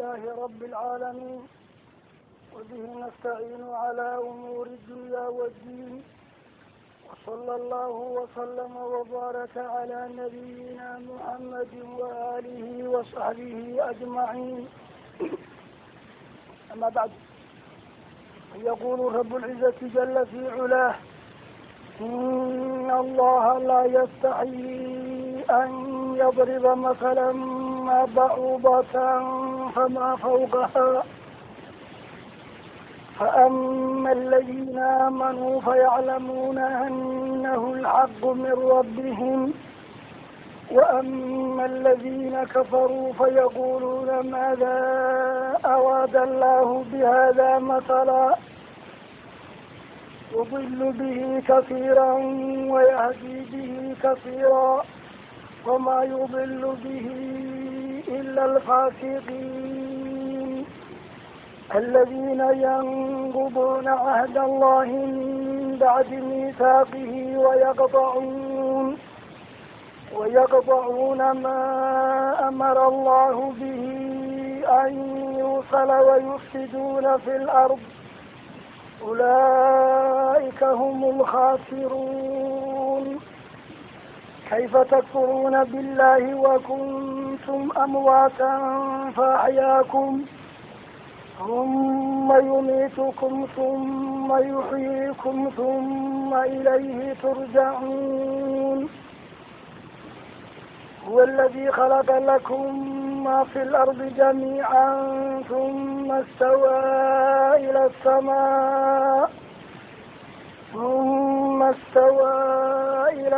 لله رب العالمين، وبه نستعين على أمور الدنيا والدين، وصلى الله وسلم وبارك على نبينا محمد وآله وصحبه أجمعين. أما بعد، يقول رب العزة جل في علاه: إن الله لا يستحيي أن يضرب مثلا ما بعوضة فما فوقها، فأما الذين آمنوا فيعلمون أنه الحق من ربهم، وأما الذين كفروا فيقولون ماذا أراد الله بهذا مثلا، يضل به كثيرا ويهدي به كثيرا، وما يضل به إلا الفاسقين الذين ينقضون عهد الله من بعد ميثاقه ويقطعون ما أمر الله به أن يوصل ويفسدون في الأرض، أولئك هم الخاسرون. كيف تكفرون بالله وكنتم أمواتا فأحياكم، ثم يميتكم ثم يحييكم ثم إليه ترجعون. هو الذي خلق لكم ما في الأرض جميعا ثم استوى إلى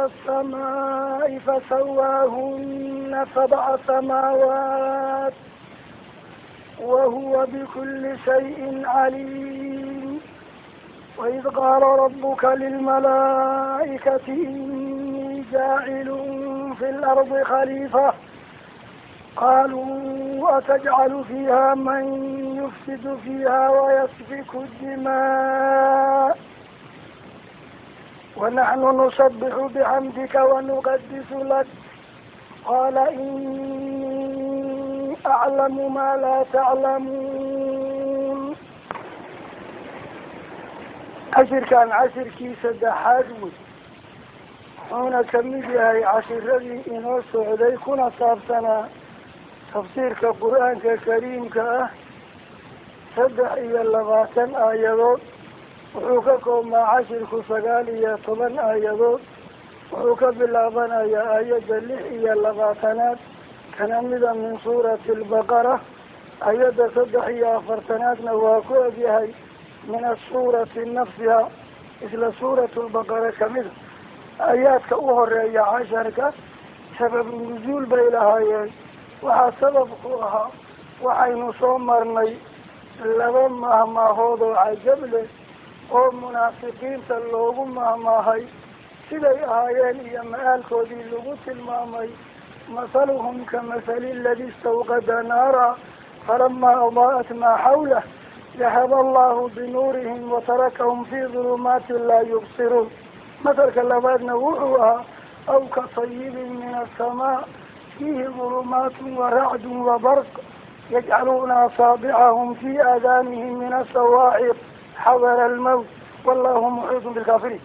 السماء فسواهن 7 سماوات وهو بكل شيء عليم. وإذ قال ربك للملائكة إني جاعل في الأرض خليفة، قالوا أتجعل فيها من يفسد فيها ويسفك الدماء ونحن نسبح بحمدك ونقدس لك، قال إني أعلم ما لا تعلمون. Cashirkan cashirkii saddexaad wey, wuxuuna kamid yahay cashiradii inoo socday kuna saabsanaa tafsiirka Qur-aanka kariimka ah. 23 aayadood wuxuu ka koobmaa cashirku 19 aayadood. Wuxuu ka bilaabanayaa aayadda 26aad kana mida min suurati Albaqara. Aayadda 43aadna waa ku egyahay min asuurati nafsiha, isla suuratu Albaqara kamida. Aayaadka u horeeya casharka sababu nuzuul bay lahaayeen. Waxaa sababku ahaa waxaynu soo marnay laba mahmaahood oo cajab leh oo munaafiqiinta loogu mahmaahay siday ahaayeen iyo ma-aalkoodii lagu tilmaamay. Masaluhum kamasali aladi istawqada naara falamaa adaa'at maa xawlah dahaba allahu binuurihim watarakahum fii dulumaatin laa yubsiruun. Masalka labaadna wuxuu ahaa aw ka sayibin min asamaa fiihi dulumaatun waracdun wabarq yajcaluuna asaabicahum fii aadaanihim min asawaaciq xadara almawt wallahu muxiitun bilkaafiriin.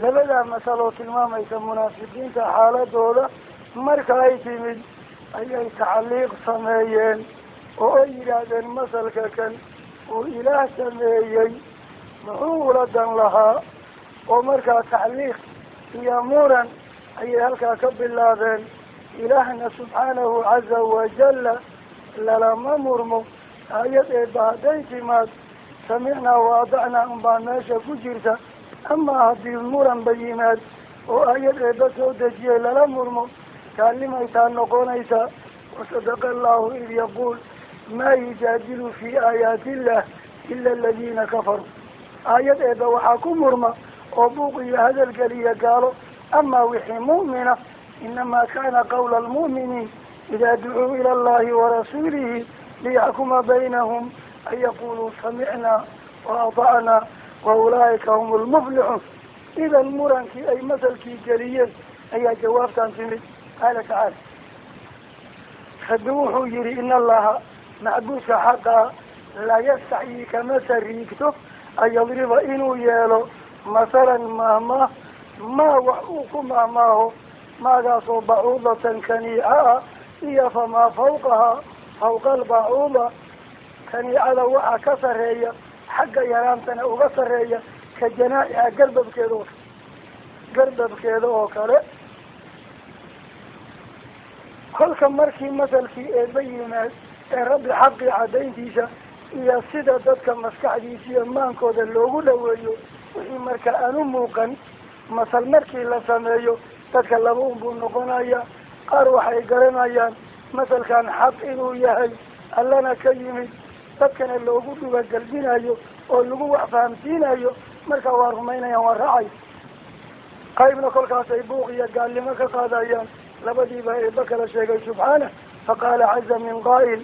Labadaa masaloo tilmaamaysa munaafiqiinta xaaladooda marka ay timid ayay tacliiq sameeyeen oo ay yidhaahdeen masalka kan uu Ilaah sameeyey muxuu ula dan lahaa, oo markaa tacliiq iyo muran ayay halkaa ka bilaabeen. Ilaahna subxaanahu caza wajalla lalama murmo. Aayad eebba hadday timaad samicnaa wa adacnaa unbaa meesha ku jirta. Amaa haddii muranba yimaad oo aayad eebba soo dejiyay lala murmo, kaallimaytaa noqonaysaa. Wasadaqa allahu id yaquul maa yujaadilu fii aayaati illah ila aladiina kafaruu. Aayad eebba waxaa ku murma oo buuq iyo hadalgeliya gaalo. Amaa wixii mu'mina, inamaa kaana qawla almu'miniin idaa ducuu ila allahi warasuulihi liyaxkuma baynahum an yaquluu samicnaa wa atacnaa wa ulaa'ika hum lmuflixuun. Idan murankii ay masalkii geliyeen ayaa jawaabtan timid. Qaala tacaala: Rabbi wuxuu yidhi in allaha macbuudka xaqaa laa yastaxyii kama sariigto an yadriba inuu yeelo masalan mahmaah maa wax uu ku mahmaaho maagaasoo bacuudatan kaniica ah iyo famaa fawqahaa fawqa albacuuda kaniicada waxaa ka sarreeya xagga yaraantana uga sarreeya ka janaaxiha garbabkeeda oo garbabkeeda oo kale. Kolka markii masalkii eeba yimaad ee rabbi xaqii caddayntiisa iyo sida dadka maskaxdiisa iyo maankooda loogu dhaweeyo wixii marka aan u muuqan masal markii la sameeyo dadka laba unbuu noqonaya. Qaar waxay garanayaan masalkan xaq inuu yahay allana ka yimid dadkana loogu dhubagelbinayo oo lagu wax fahamsiinayo, marka waa rumaynayaan waa raacay. Qaybna kolkaas ay buuq iyo gaalnimo ka qaadayaan. Labadiiba eeba kala sheegay subxaanah. Faqaala caza min qaa'il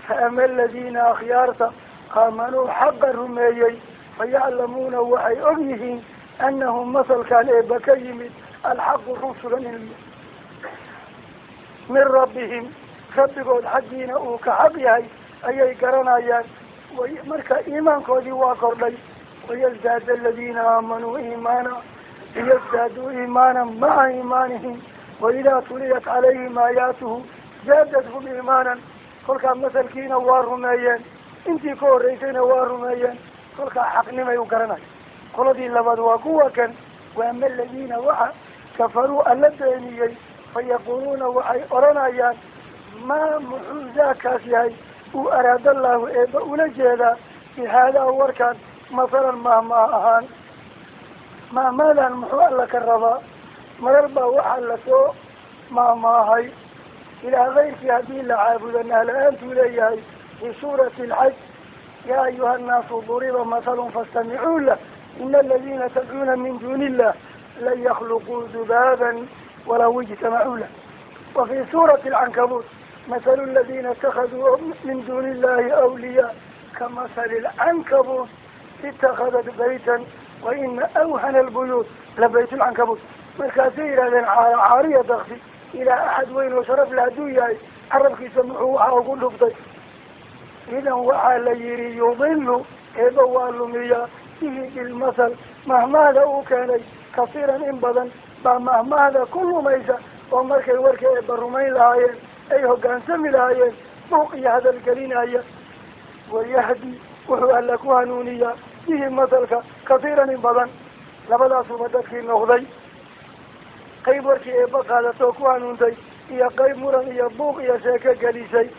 faama aladiina akhyaarta aamanuu xaqa rumeeyey fayaclamuuna waxay og yihiin annahu masalkan eeba ka yimid alxaqu run sugan inuu yahay min rabbihim rabbigood xaggiina uu ka xaq yahay ayay garanayaan. Marka iimaankoodii waa kordhay. Wayasdaada aladiina aamanuu iimaana liyasdaaduu iimaana maca iimaanihim waidaa tuliyat calayhim aayaatuhu zaadathum iimaanan. Kolkaa masalkiina waa rumeeyeen, intii ka horreysayna waa rumeeyeen, kolkaa xaqnimay u garanaya. Qoladii labaad waa kuwa kan waama aladiina waxa kafaruu alla beeniyey fayaquuluuna waxay odhanayaan maa muxuu daakaas yahay uu araada allaahu eeba ula jeedaa bihaadaa warkan masalan mahmaah ahaan. Mahmaadan muxuu alla ka rabaa? Marar baa waxaa lasoo mahmaahay ilaah kayrkii haddii la caabudo nahla-aantuu leeyahay. Fii suurati alxaj yaa ayuha annaasu duriba masalun fastamicuu lah ina aladiina tadcuuna min duuni illah lan yakhluquu dubaaban walaw ijtamacuu lah. Wa fii suurati alcankabuut masalu aladiina itakaduu min duuni illahi awliyaa kamasali alcankabuut itakhadat baytan wa ina awhana albuyuut la bayt lcankabuut. Markaasay yidhahdeen caariya daksi ilaah axad weyn oo sharaf le hadduu yahay carabkiisa muxuu waxa ugu dhuftay. Idan waxaa la yihi yudilu eeba waa lumiyaa bihi bilmasal mahmahda uu keenay kasiiran in badan baa mahmahda ku lumaysa oo markay warka eeba rumayn lahaayeen ay hoggaansami lahaayeen buuq iyo hadalgelinaya. Wayahdi wuxuu alla ku hanuuniyaa bihi masalka kasiiran in badan. Labadaasuba dadkii noqday qayb warkii eeba qaadatoo ku hanuuntay iyo qayb muran iyo buuq iyo sheeko gelisay.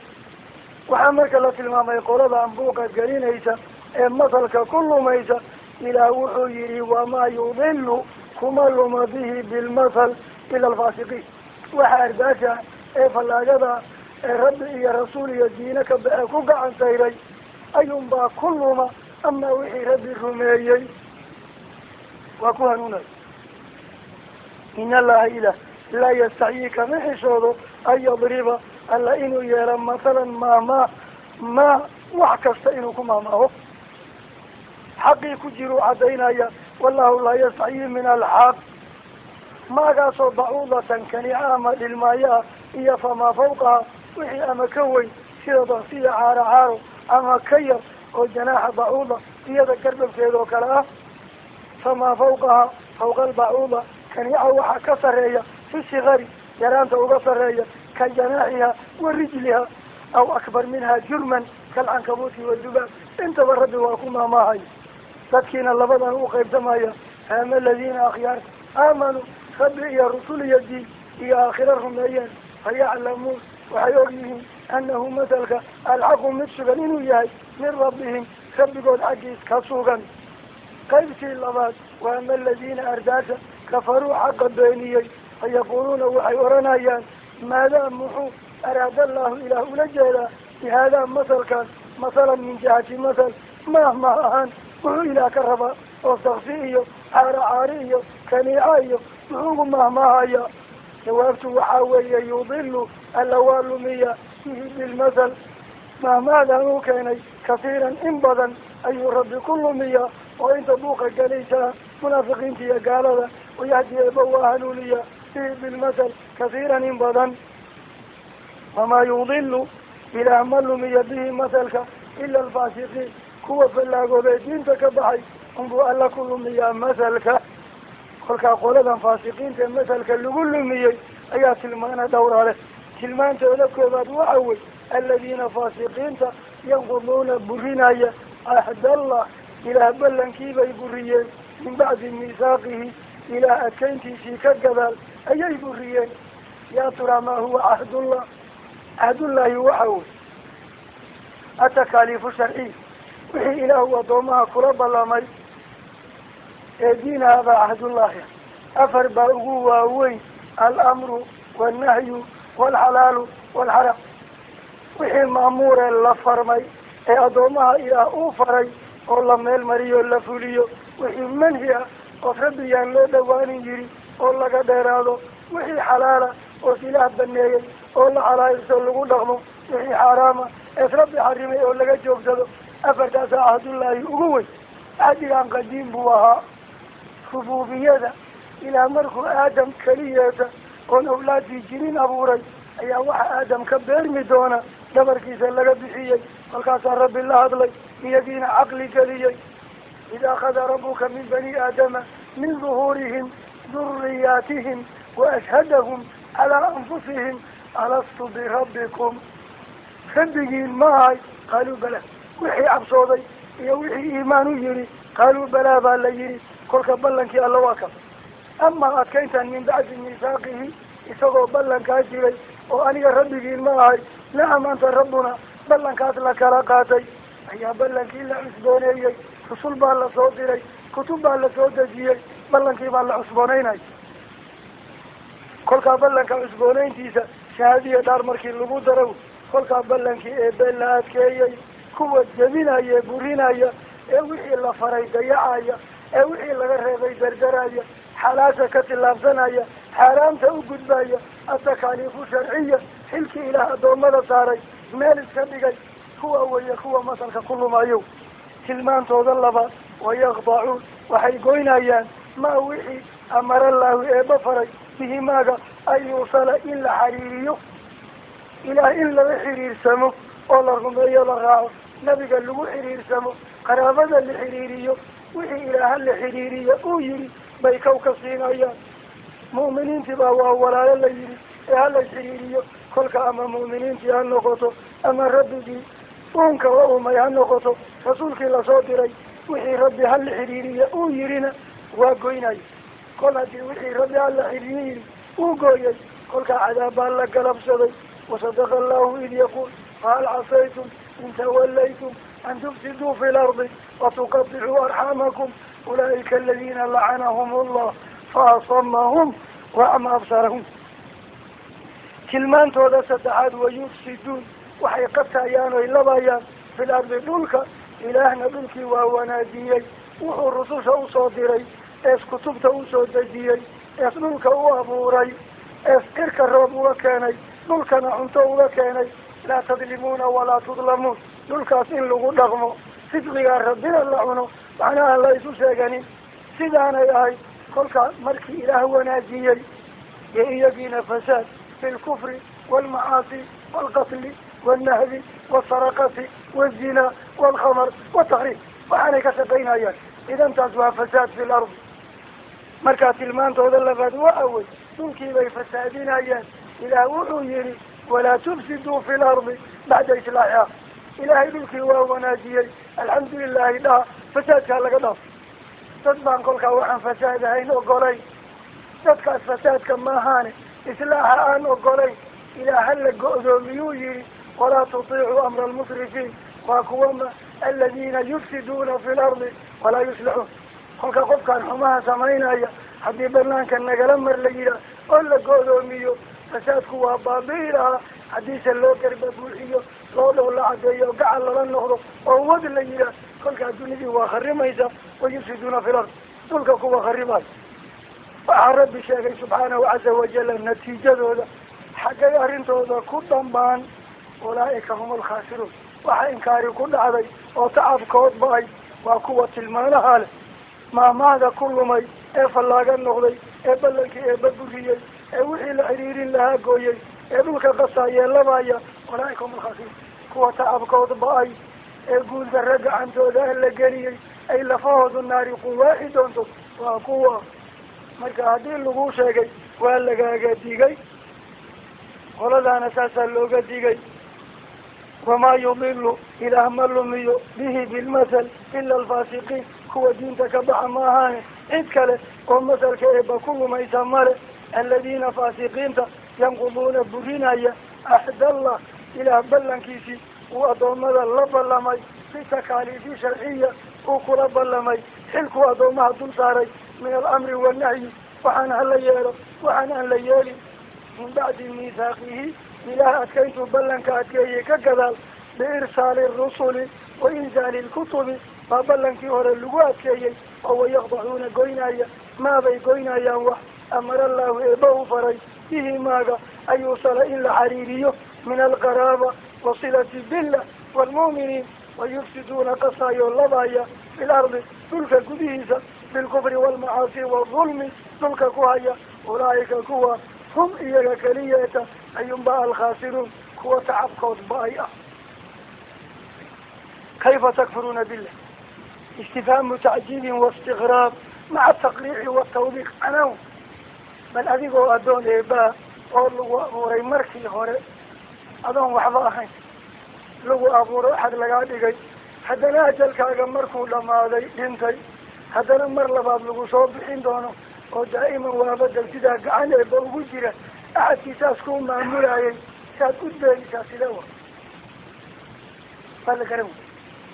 Waxaa marka la tilmaamay qoladan buuqa gelinaysa ee masalka ku lumaysa. Ilaah wuxuu yihi wamaa yudilu kuma luma bihi bilmasal ila alfaasiqiin. Waxa arbaasha ee fallaagada ee rabbi iyo rasuul iyo diine ka baxe ku gacan sayray ayuunbaa ku luma, ama wixii rabbi rumeeyey waa ku hanuunay. In allaha ilah laa yastaxyii kama xishoodo an yadriba alla inuu yeelo masalan mahmaa maa wax kasta inuu ku mahmaaho xaqii ku jiruu caddaynaya. Wallahu laa yastaxyii min alxaq maagaasoo bacuudatan kanica ama dhilmaayo ah iyo famaa fawqaha wixii ama ka weyn sida daksiya caaro caaro ama ka yar oo janaaxa bacuuda iyada garbabkeeda oo kale ah. Famaa fawqaha fawqa albacuuda kanica waxaa ka sarreeya fi sigari yaraanta uga sarreeya ka janaaxiha wa rijliha aw akbar minha jurman kalcankabuuti wadubaab. Intaba rabbi waa ku maamaahay. Dadkiina labadan u qaybsamaya ama aladiina akhyaarta aamanuu rabbi iyo rusul iyo diin iyo aakhiro rumeeyeen fayaclamuun waxay og yihiin annahu masalka alxaqu mid sugan inuu yahay min rabbihim rabbigood xaggiis ka sugan. Qaybtii labaad wa ama aladiina ardaasha kafaruu xaqa beeniyey fayaquuluuna waxay odhanayaan maadaa muxuu araada allahu ilaah ula jeedaa bihaadaa masalkan masalan min jihati masal mahmah ahaan muxuu ilaah ka rabaa oo saksi iyo caaro caari iyo kaniica iyo muxuu ugu mahmahaya. Jawaabtu waxaa weeye yudilu alla waa lumiya bihi bilmasal mahmahdan uu keenay kasiiran in badan ayuu rabbi ku lumiyaa oo inta buuqa gelaysaa munaafiqiinta iyo gaalada. Wayahdi eeba waa hanuuniya bihi bilmasal kasiiran in badan. Wamaa yudilu ilaah ma lumiya bihi masalka ila alfaasiqiin, kuwa fallaagoobee diinta ka baxay unbuu alla ku lumiyaa masalka. Kolkaa qoladan faasiqiinta ee masalka lagu lumiyey ayaa tilmaana dhowra leh. Tilmaantooda koobaad waxa wey aladiina faasiqiinta yanquduuna burinaya cahdallah, ilaah ballankiibay buriyeen, min bacdi miisaaqihi, ilaah adkayntiisii ka gadaal ayay buriyeen. Yaa turaa maa huwa cahdullah? Cahdullaahi waxa wey atakaaliifu sharciya, wixii ilaahu addoomaha kula ballamay ee diinahabaa cahdullaahi. Afar baa ugu waaweyn: alamru waalnahyu waalxalaalu waalxaraam. Wixii maamuuree la farmay ee addoomaha ilaah uu faray oo la meel mariyo la fuliyo, wixii manhi ah ood rabbiyaan loo dhawaanin yiri oo laga dheeraado, wixii xalaala oos ilaah baneeyey oo la xalaalso lagu dhaqmo, wixii xaaraama ees rabbi xarimay oo laga joogsado. Afartaasaa cahdullaahi ugu weyn. Cahdigan qadiim buu ahaa. Rubuubiyada ilaah markuu aadam keliyeeta oon awlaadii jirin abuuray ayaa waxa aadam ka beermi doona dhabarkiisa laga bixiyey. Kolkaasaa rabbi la hadlay, iyagiina caqli geliyey. Id akhada rabbuka min bani aadama min duhuurihim durriyaatihim wa ashhadahum calaa anfusihim alastu birabbikum, rabbigiin ma ahay? Qaaluu balaa. Wixii cabsooday iyo wixii iimaan u yidhi qaaluu balaa baa la yidhi. Kolka ballankii alla waa ka amaa adkayntan min bacdi miisaaqihi, isagoo ballankaa jiray oo aniga rabbigiin ma ahay, nacam anta rabbuna, ballankaas la kala qaatay ayaa ballankii la cusbooneeyey. Rusul baa la soo diray, kutub baa la soo dejiyey, ballankii baa la cusbooneynay. Kolkaa ballanka cusbooneyntiisa shahaadiya dhaar markii lagu daro, kolkaa ballankii eebe la adkeeyey kuwa jebinaya ee burinaya ee wixii la faray dayacaya ee wixii laga reebay dardaraya, xalaasha ka tillaabsanaya, xaaraamta u gudbaya, atakaaliifu sharciya, xilkii ilaah addoommada saaray meel iska dhigay, kuwa weeye kuwa masalka ku lumayo. Tilmaantooda labaad, wayaqdacuun, waxay goynayaan maa wixii amarallaahu eeba faray bihi maaga an yuusala, in la xiriiriyo ilaah, in laga xiriirsamo oo la rumeeyo la raaco, nabiga lagu xiriirsamo, qaraabada la xiriiriyo, wixii ilaaha la xiriiriyo uu yihi bay kow ka siinayaan. Mu'miniintii baa waa walaalo la yidhi ee hala xiriiriyo. Kolka ama mu'miniintii ha noqoto ama rabbigii uunka la uumay ha noqoto, rasuulkii lasoo diray, wixii rabbi hala xiriiriyo uu yidhina waa goynaya. Kol haddii wixii rabbi hala xiriiriyo yidhi uu gooyay, kolkaa cadaab baa la galabsaday. Wasadaqa allahu id yaquul fahal casaytum in tawallaytum an tufsiduu fi lardi watuqaticuu arxaamakum ulaa'ika aladiina lacanahum allah faasamahum waacma absaarahum. Tilmaantooda saddexaad, wayufsiduun, waxay qatayaan oy labayaan fil ardi, dhulka. Ilaahna dhulkii waa wanaajiyey, wuxuu rususha usoo diray ees kutubta usoo dejiyey ees dhulka u abuuray ees cirka roob uga keenay, dhulkana cunto uga keenay. Laa tadlimuuna walaa tudlamuun, dhulkaas in lagu dhaqmo, fisqigaa rabbina la cuno, macna aan la isu sheeganin, sidaanay ahay. Kolkaa markii ilaah wanaajiyey iyo iyagiina fasaad bilkufri waalmacaasi waalqatli waalnahbi waalsaraqati waazina waalkhamar watakriib, waxaanay ka shaqaynayaan. Idantaas waa fasaad fi lardi. Markaa tilmaantooda labaad waxa wey dhulkii bay fasaadinayaan. Ilaah wuxuu yihi walaa tufsiduu fi lardi bacda islaaxiha. Ilaahay dhulkii waa wanaajiyey, alxamdulilaahi dhaha, fasaadkaa laga dhaaf. Dad baan kolkaa waxaan fasaad ahayn ogolayn, dadkaas fasaadka maahaane islaaxa aan ogolayn. Ilaah hala go-doomiyuu yihi walaa tutiicuu amra almusrifiin, waa kuwama aladiina yufsiduuna fi lardi walaa yuslixuun. Kolka qofkaan xumaha samaynaya haddii banaanka nagala mar la yidhaah oo la go-doomiyo, fasaadku waa baabi'i lahaa. Haddiise loo garba buuxiyo, loo dhow la cadeeyo, gacal lala noqdo oo wad la yidhaah, kolkaa dunidii waa kharimaysa. Wayufsiduuna fi lard, dhulka kuwa kharimayo. Waxaa rabbi sheegay subxaanahu caza wajala natiijadooda xaggay arrintooda ku dhammaan, ulaa'ika hum alkhaasiruun. Waxa inkaari ku dhacday oo tacabkood ba-ay waa kuwa tilmaanaha leh, maamaahda ku lumay ee fallaaga noqday ee ballankii eeba buriyey ee wixii la xiriirin lahaa gooyey. Ee dhulka qasaayee labaya, ulaaika hum alkhaasiruun, kuwa tacabkood ba-ay ee guuldarra gacantooda alla geliyey, ay lafahoodu naari quwaaxi doonto, waa kuwa. Marka haddii lagu sheegay, waa lagaaga digay. Qoladaana saasaa looga digay. Wamaa yudilu, Ilaah ma lumiyo, bihi bilmasal ila alfaasiqiin, kuwa diinta ka baxa ma ahaane, cid kale oo masalka eeba ku lumaysa male. Aladiina, faasiqiinta, yanquduuna, burinaya, axdallah, Ilaah ballankiisii uu addoommada la ballamay, bitakaaliifi sharciya uu kula ballamay, xilkuu addoomaha dul saaray, min alamri wannahyi, waxaan hala yeelo, waxaan aan la yeelin, min bacdi miithaaqihi, Ilaah adkayntuu ballanka adkeeyey ka gadaal, biirsaali rusuli wa inzaali lkutubi, baa ballankii hore lagu adkeeyey, oo wayaqdacuuna, goynaya, maabay goynayaan wax amara Allahu, eeba u faray, bihi maaga, ayuusala, in la xariiriyo, min alqaraaba wasilati billah waalmu'miniin, wayufsiduuna, qasaayo labaya, fi lardi, dhulka gudihiisa, bilkufri waalmacaasi waalظulmi dhulka ku haya. Ulaa'ika, kuwa, hum, iyaga keliyeeta ayuunba alkhaasiruun, kuwa tacabkood ba-ay ah. Kayfa takfuruuna billah? Istifhaamu tacjiibin waistiqraab maca ataqriici watawbiiq canaw. Bal adigoo addoon eebaa oo lagu abuuray markii hore adoon waxba ahayn, lagu abuuro, axad lagaa dhigay, haddana ajalkaaga markuu dhamaaday dhintay, haddana mar labaad lagu soo bixin doono, oo daa'iman waabadal sidaa gacan eeba ugu jira, axadkii saas kuu maamulayay saad u beenisaa, sidee wa waa la garan wey.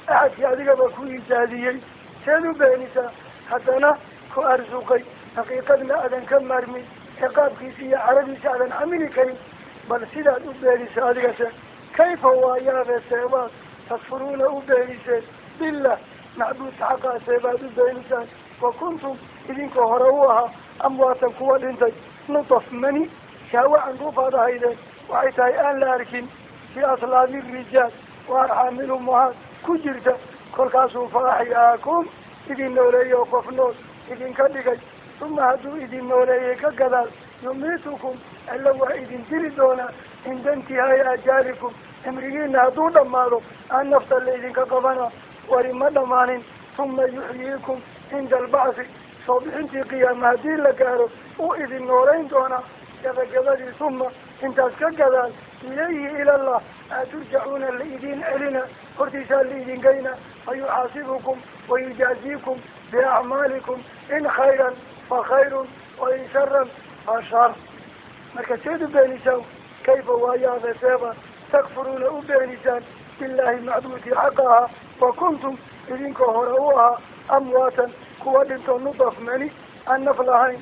Axadkii adigaba ku iijaadiyey seed u beenisaa, haddana ku arsuqay, xaqiiqadna aadan ka maarmin, ciqaabkiisa iyo caradiisa aadan xamili karin, bal sidaad u beenisa adiga sheeg. Kayfa, waa yaabe, seebaad takfuruuna u beeniseen billah, macbuudka xaqaa seebaad u beenisaan, wa kuntum, idinkoo hore u ahaa, amwaatan, kuwa dhintay, nutaf mani shaawa canduufaad ahaydeen, waxay tahay aan la arkin, fi aslaabi rijaal wa arxaamil ummahaat ku jirta. Kolkaasuu fa axyaakum, idin nooleeyey oo qof nool idinka dhigay. Uma hadduu idin nooleeyey ka gadaal, yumiitukum, alla waa idin dili doonaa, cinda intihaai ajaalikum, cimrigiina hadduu dhammaado aan nafta la idinka qabana, wari ma dhammaanin. Uma yuxyiikum cinda albacthi, soo bixintii qiyaama haddii la gaaro uu idin noolayn doonaa gabagabadii. Uma intaas ka gadaal, ilayhi, ilallah, aad turjacuuna, la idin celina, hortiisaa la idin geyna, fa yuxaasibukum wayujaaziikum biacmaalikum, in khayran fa khayrun wain sharan fa shar. Marka seed u beenisaan? Kayfa, waayaabe, seeba takfuruuna u beenisaan billaahi, macbuudkii xaqa ahaa, wa kuntum, idinkoo hore u ahaa, amwaatan, kuwa dhinto, nudaf mani aan naf lahayn,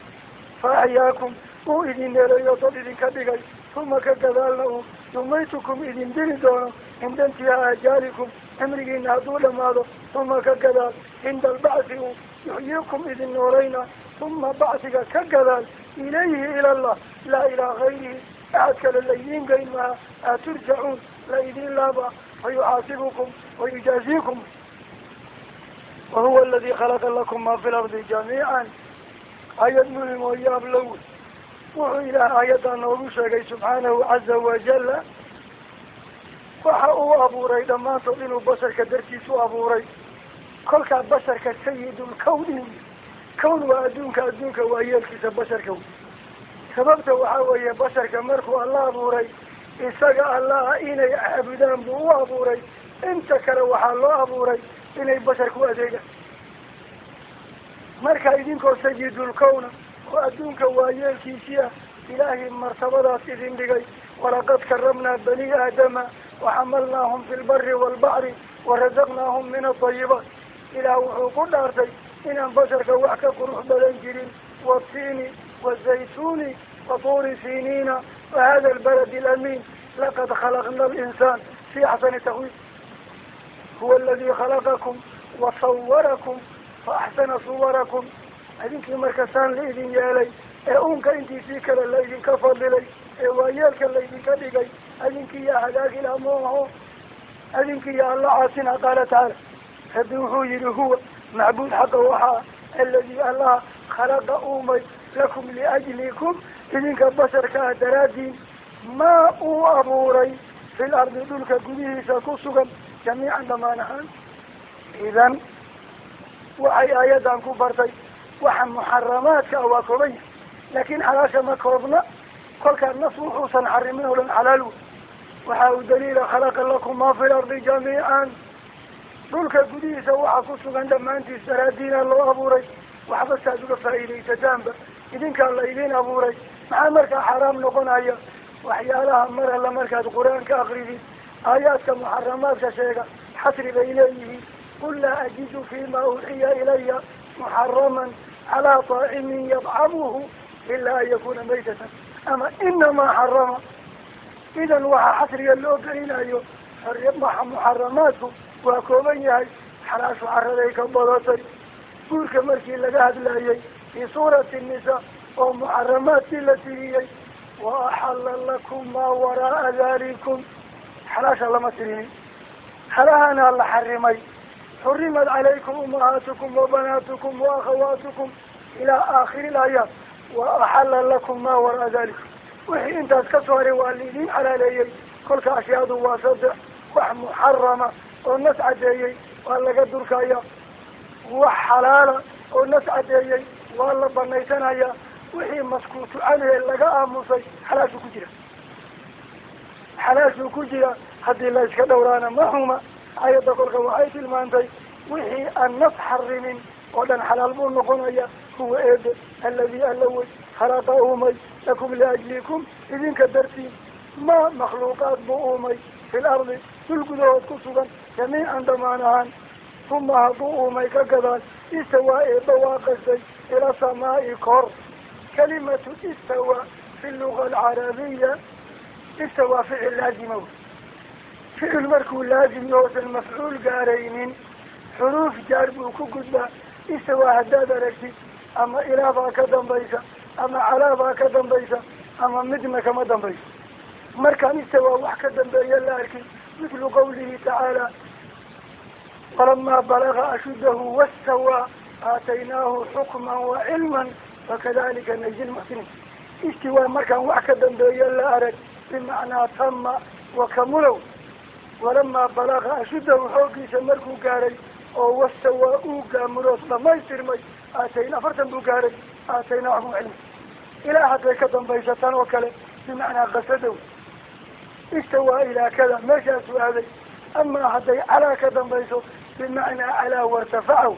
fa axyaakum, uu idin neeleeyo, dad idinka dhigay. Uma ka gadaalna uu yumaytukum, idin dili doono, cinda intihaa ajaalikum, cimrigiina hadduu dhamaado. Uma ka gadaal, cinda albacthi uu yuxyiikum, idin noolayna. Uma bacdiga ka gadaal, ilayhi, ilallah, laa ilaa gayrihi, axad kale laydiin geyn maha, aad turjacuun, la idin laaba, fa yuxaasibukum wayujaaziikum. Wahuwa aladi khalaqa lakum ma fi lardi jamiican. Aayad muhim oo yaab low wuxuu Ilaah aayaddaa noogu sheegay subxaanahu caza wajalla, waxa uu abuuray dhammaantood inuu basharka dartiis u abuuray. Kolkaa basharka sayidul kawni wey. Kown waa adduunka, adduunka waa yeelkiisa basharka wey. Sababta waxaa weeye, basharka markuu Alla abuuray, isaga Allaha inay caabudaan buu u abuuray. Inta kale waxaa loo abuuray inay basharka u adeegaan. Marka idinkoo sayidul kowna oo adduunka waayeelkiisii ah, Ilaahay martabadaas idin dhigay, walaqad karamnaa bani aadama waxamalnaahum fi lbari waalbaxri warasaqnaahum min alطayibaat. Ilaah wuxuu ku dhaartay inaan basharka wax ka qurux badan jirin: watiini wazaytuuni watuuri siniina wahada albaladi alamiin, laqad khalaqna alinsaan fi axsani taqwiim. Huwa aladi khalaqakum wasawarakum fa axsana suwarakum. Idinkii marka saan la idin yeelay, ee uunka intiisii kale la idinka fadilay, ee waayeelka laydinka dhigay, adinkii yaa hagaagi laha mu aho, adinkii yaa Alla caasina. Qaala tacaala, Rabbi wuxuu yihi: huwa, macbuud xaqa waxaa, aladii, Allaha, khalaqa, uumay, lakum liajlikum, idinka basharka ah daraadiin. Maa uu abuuray fil ardi dhulka gudihiisa ku sugan jamiican dhammaan ahaan. Idan waxay aayadan ku bartay waxa muxaramaadka ah waa kooban yahay, laakiin xalaasha ma koobna. Kolkaa nas wuxuusan xarimin oo dhan xalaal wey. Waxa uu daliila khalaqa lakum maa fi lardi jamiican, dhulka gudihiisa waxa ku sugan dhammaantiis daraadiina loo abuuray. Waxba saad uga faa'iidaysataanba idinkaa la idin abuuray. Maxaa markaa xaaraam noqonaya? Waxyaalaha mar alla markaad qur-aanka akridid aayaadka muxaramaadka sheega xasri bay leeyihiin. Qul laa ajidu fima uuxiya ilaya muxaraman calaa taacimin yadcamuhu ilaa an yakuna maytatan ama inamaa xarama. Idan waxaa xasriga loo gelinayo muxaramaadku waa kooban yahay, xalaashu caraday ka badatay. Guurka markii laga hadlayay fii suurati nisa oo muxaramaadkii la tiriyey, wa axalla lakum maa waraaa dalikum, xalaasha lama tirinin, xalahana la xarimay. Xurimat calaykum ummahaatukum wabanaatukum waakhawaatukum ilaa aakhiri laayaat. Wa axalla lakum maa waraaa dalikum, wixii intaas ka soo haray waa laidin xalaaleeyey. Kolka ashyaadu waa saddex: wax muxarama oo nas cadeeyey waa laga durkaya, wax xalaala oo nas cadeeyey waa la banaysanaya, wixii maskuutu canhe laga aamusay xalaashuu ku jira, xalaashuu ku jira. Haddii la iska dhowraana ma xuma. Ayadda kolka waxay tilmaantay wixii aan nas xarimin oo dhan xalaal buu noqonaya. Huwa eebe alladii alla wey khalaqa uumay lakum liajlikum idinka dartiin ma makhluuqaad buu uumay fil ardi dul gudahood ku sugan jamiican dhammaan ahaan. Uma hadduu uumay ka gadaal istawaa eeba waa qasday ila samaa'i kor. Kalimatu istawaa fi luga alcarabiya istawaa ficil laazima wey. Ficil markuu laazim yoosan mafcuul gaaraynin xuruuf jaar buu ku gudbaa. Istawaa haddaad aragtid ama ilaa baa ka dambaysa ama calaa baa ka dambaysa ama midna kama dambayso. Markaan istawaa wax ka dambeeya la arkin, mithlu qawlihi tacaala falamaa balaga ashuddahu wastawaa aataynaahu xukman wa cilman wakadalika najzi lmuxsiniin. Istiwaa markaan wax ka dambeeya la arag bimacnaa tama wakamulow. Walamaa balaga ashuddahu xooggiisa markuu gaaray oo wastawaa uu gaamuroos dhamaystirmay, aatayna 40 buu gaaray, aataynaa xukman cilman. Ilaa hadday ka dambaysa tan oo kale bimacnaa qasadow istawaa ilaa kada meeshaasuu aaday. Amaa hadday calaa ka dambayso bimacnaa calaa wartafacaw.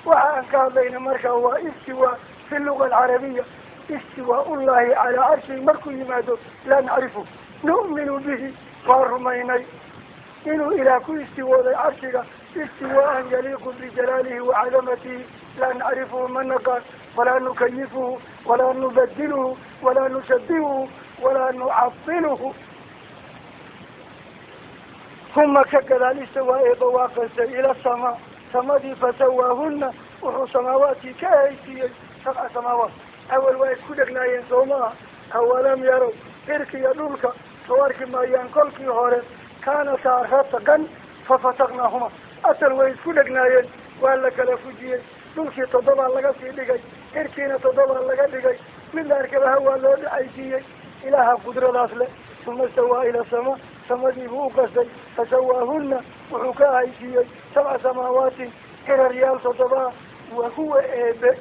Waxa aan ka hadlayna markaa waa istiwaa fi luga alcarabiya. Istiwaa ullahi calaa carshihi markuu yimaado laa nacrifu, nu'minu bihi waa rumaynay inuu ilaah ku istiwooday carshiga istiwaaan yaliiqu bijalaalihi wacadamatihi, laa nacrifuhu ma naqaan, walaa nukayifuhu walaa nubadiluhu walaa nushabihuhu walaa nucadiluhu. Uma ka gadaal istawaa eeba waa qastay ila samaa samadii fasawaahuna wuxuu samaawaadkii ka haysiiyey 7 samaawaat. Awal waa isku dhegnaayeen soo maaha. Awalam yarow cirka iyo dhulka soo arki maayaan kolkii hore kaanataa ratqan fafataqnaahuma, asal way isku dhegnaayeen, waa la kala fujiyey. Dhulkii 7 laga sii dhigay, cirkiina 7 laga dhigay, mid la arkaba hawaa loo dhacaysiiyey. Ilaaha qudradaas leh. Uma istawaa ila samaa samadii buu u qastay fasawaahuna wuxuu ka haysiiyey 7 samaawaatin ciraryaal 7. Wa huwa eebe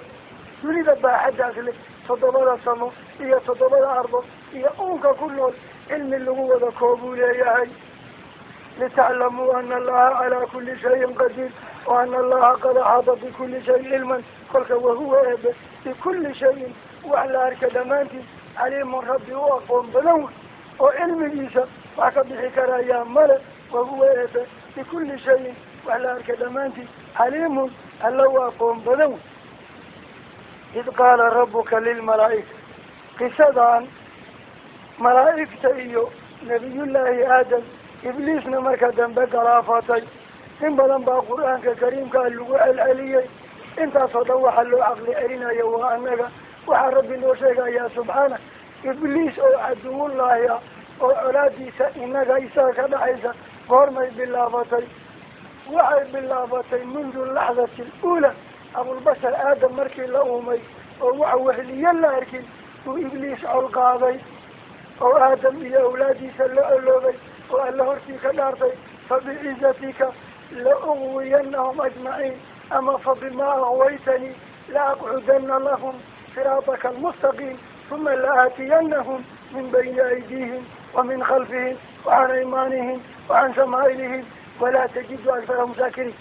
dunida baaxadaas leh 7 samo iyo 7 ardo iyo uunka ku nool cilmi lagu wada koobuu leeyahay. Litaclamuu ana allaha calaa kuli shayin qadiir wa ana allaha qad axaata bikuli shayin cilman. Kolka wahuwa eebe bikuli shayin wax la arka dhammaantiis caliimun rabbi u aqoon badan wey oo cilmigiisa wax ka bixi karayaa male. Wahuwa eebe bikuli shayin wax la arka dhammaantiis caliimun alla u aqoon badan wey. Id qaala rabbuka lilmalaa'ika, qisadan malaa'igta iyo nabiyullaahi aadam ibliisna marka dambe galaafatay in badan baa qur-aanka kariimkaa lagu celceliyey. Intaasoo dhan waxaa loo caqli celinayo waa annaga. Waxaa rabbi noo sheegayaa subxaana ibliis oo caduwullaahi ah oo colaadiisa inaga isaga ka dhaxaysa goormay bilaabatay. Waxay bilaabatay mundu laxdati aluula abulbashar aadam markii la uumay oo wax wehliye la arkin buu ibliis col qaaday. Oo Aadam iyo awlaadiisa la oloobay oo Alla hortii ka dhaartay, "Fabicizatika la uqwiyanahum ajmaciin", ama "Fabimaa aqwaytanii la aqcudana lahum siraataka almustaqiim, uma la aatiyanahum min bayni aydiihim wa min khalfihim wacan aymaanihim wacan shamaa'ilihim, walaa tajidu aktarahum shaakiriin."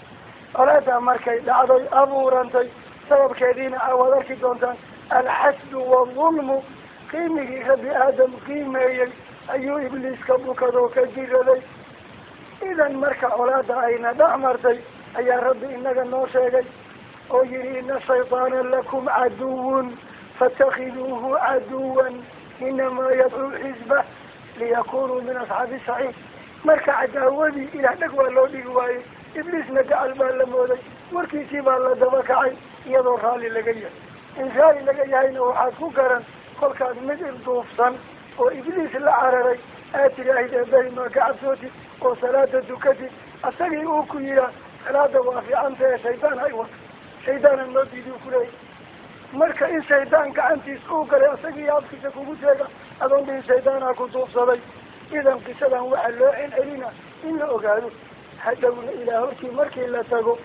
Colaadaa markay dhacday, abuurantay, sababkeediina awaad arki doontaan, alxasdu waalظulmu. Qiimigii Rabbi Aadam qiimeeyey ayuu Ibliiska bukadoo ka jiraday. Idan marka colaada ayna dhex martay ayaa Rabbi inaga noo sheegay oo yihi: "Ina shayطaana lakum caduwun faاtakiduuhu caduwan, inamaa yadcuu xisbah liyakunuu min asxaabi saciid." Marka cadaawadii Ilaah dheg waa loo dhigi waayey, Ibliisna gacal baa la mooday, warkiisii baa la daba kacay, iyadoo raalli laga yahay. In raalli laga yahayna waxaad ku garan kolkaad mid ilduufsan oo Ibliis la cararay aad tiraahid: "Eebahay maa ka cabsootid oo salaada dukatid?" Asagii uu ku yihaa: "Salaada waa fiicanta ee shaydaan hay wato, shaydaana noo diidi," u kuleeyay. Marka in shaydaan gacantiis uu galay asagii afkiisa kugu sheega, adoon dhihin shaydaanaa ku duufsaday. Idan qisadan waxaa loo celcelina in la ogaado hadhowna Ilaah hortii markii la tago,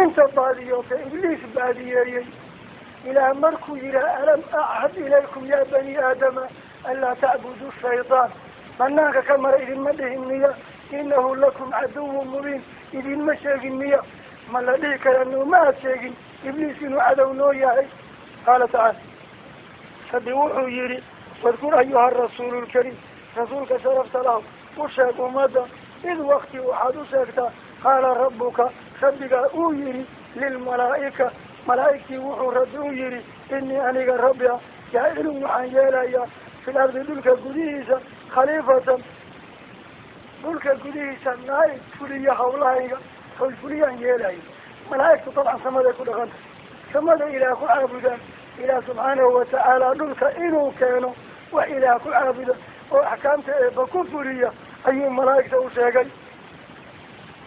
inta baadiyoota Ibliis baadiyeeyey, Ilaah markuu yihaha: "Alam achad ilaykum ya bani aadama anlaa tacbudu shaytaan?" Banaanka ka mara idinma dhihin miya? "Inahu lakum caduwun mubiin" idinma sheegin miya? Ma la dhihi karaa nooma aad sheegin Ibliis inuu cadow noo yahay? Qaala tacaala, Rabbi wuxuu yihi: "Wadkur ayuha rasuulu lkariim", rasuulka sharafta lahu, u sheeg ummadda, id wakti waxaad u sheegtaa, qaala rabbuka, rabbigaa uu yihi, lilmalaa'ika, malaa'igtii wuxuu Rabbi u yihi: "Inii aniga Rabbi ah jaacilun waxaan yeelayaa fil ardi, dhulka gudihiisa, khaliifatan", dhulka gudihiisa naaib fuliya hawlahayga, hawl fuliyaan yeelayo. Malaa'igtu dabcan samaday ku dhaqanta, samada Ilaah ku caabudaan. Ilaah subxaanahu watacaala dhulka inuu keeno wax Ilaah ku caabuda oo axkaamta Eeba ku fuliya ayuu malaa'igta u sheegay.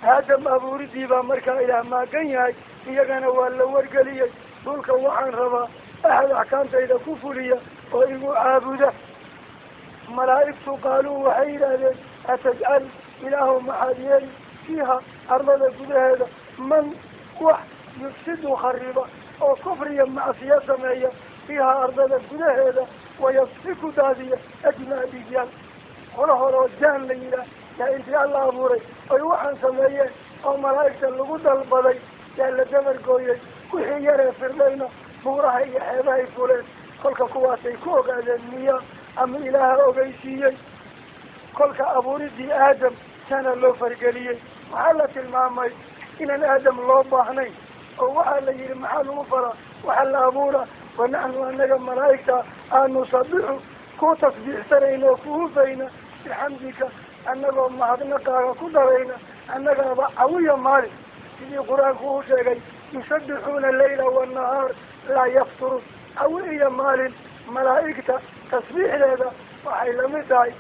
Aadam abuuridii baa markaa Ilaah maagan yahay, iyagana waa la wargeliyey: dhulka waxaan rabaa axad axkaamtayda ku fuliya oo igu caabuda. Malaa'igtu qaaluu, waxay yidhaahdeen: "Atajcal, Ilaahu maxaad yeeli, fiiha, ardada gudaheeda, man wax yufsidu, khariba oo kufriya macsiyo sameeya fiiha, ardada gudaheeda, wayasfiku, daadiya, ajmaa, dhiigyaal?" Qolo hore oo jaan la yidhaah yaa intii Alla abuuray oy waxaan sameeyeen oo malaa'igta lagu dalbaday yaa la dabargooyey. Wixii yaree firdhayna buuraha iyo xeebahay fuleen. Kolka kuwaasay ku ogaadeen miya ama Ilaaha ogeysiiyey? Kolka abuuridii Aadam sana loo fargeliyey. Waxaa la tilmaamay inaan Aadam loo baahnayn, oo waxaa la yihi: "Maxaa lagu falaa waxaa la abuura wanaxnu anaga malaa'igta aan nusabixu, ku tasbiixsanayna oo kuhufayna, bixamdika, annagoo mahadnaqaaga ku darayna, annagaaba cawiya maalin, sidii Qur-aanku uu sheegay, yusabixuuna leyla wanahaar laa yafturuun." Cawi iyo maalin malaa'igta tasbiixdeeda waxay lamid tahay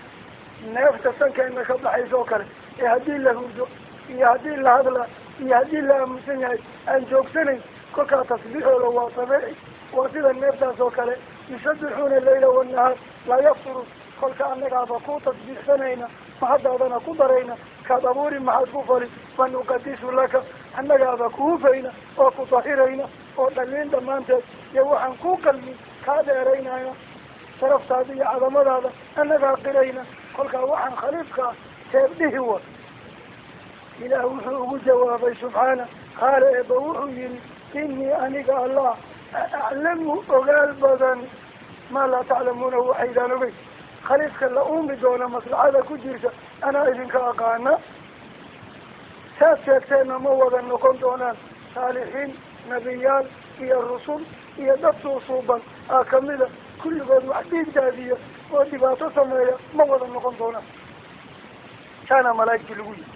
neefta sankeena ka baxaysa oo kale, ee haddii la hurdo iyo haddii la hadla iyo haddii la aamusan yahay aan joogsanayn. Kolkaa tasbiixooda waa tabiici, waa sida neeftaas oo kale. Yusabixuuna leyla wanahaar laa yafturuun. Kolka annagaaba ku tasbiixsanayna, mahaddaadana ku darayna, kaad abuuri maxaad ku fali? Wanuqadisu laka, annagaaba kuhufayna oo ku dahirayna oo dhaliin dhammaanteed iyo waxaan ku qalmin kaa dheeraynayna, sharaftaada iyo cadamadaada annagaa qirayna. Kolkaa waxaan khaliifka ah teebdhihi wa. Ilaah wuxuu ugu jawaabay subxaana, qaala, Eeba wuxuu yihi: "Inii aniga Allah aclamu, ogaal badan, maa laa taclamuuna, waxaydaan ogey. Khaliifka la uumi doona maslaxada ku jirta anaa idinka aqaana. Saad sheegteenna ma wada noqon doonaan saalixiin, nebiyaal iyo rusul iyo dad suusuuban aa kamida. Kulligood wax dhiig daadiya oo dhibaato sameeya ma wada noqon doonaan." Saana malaa'igtii lagu yihi.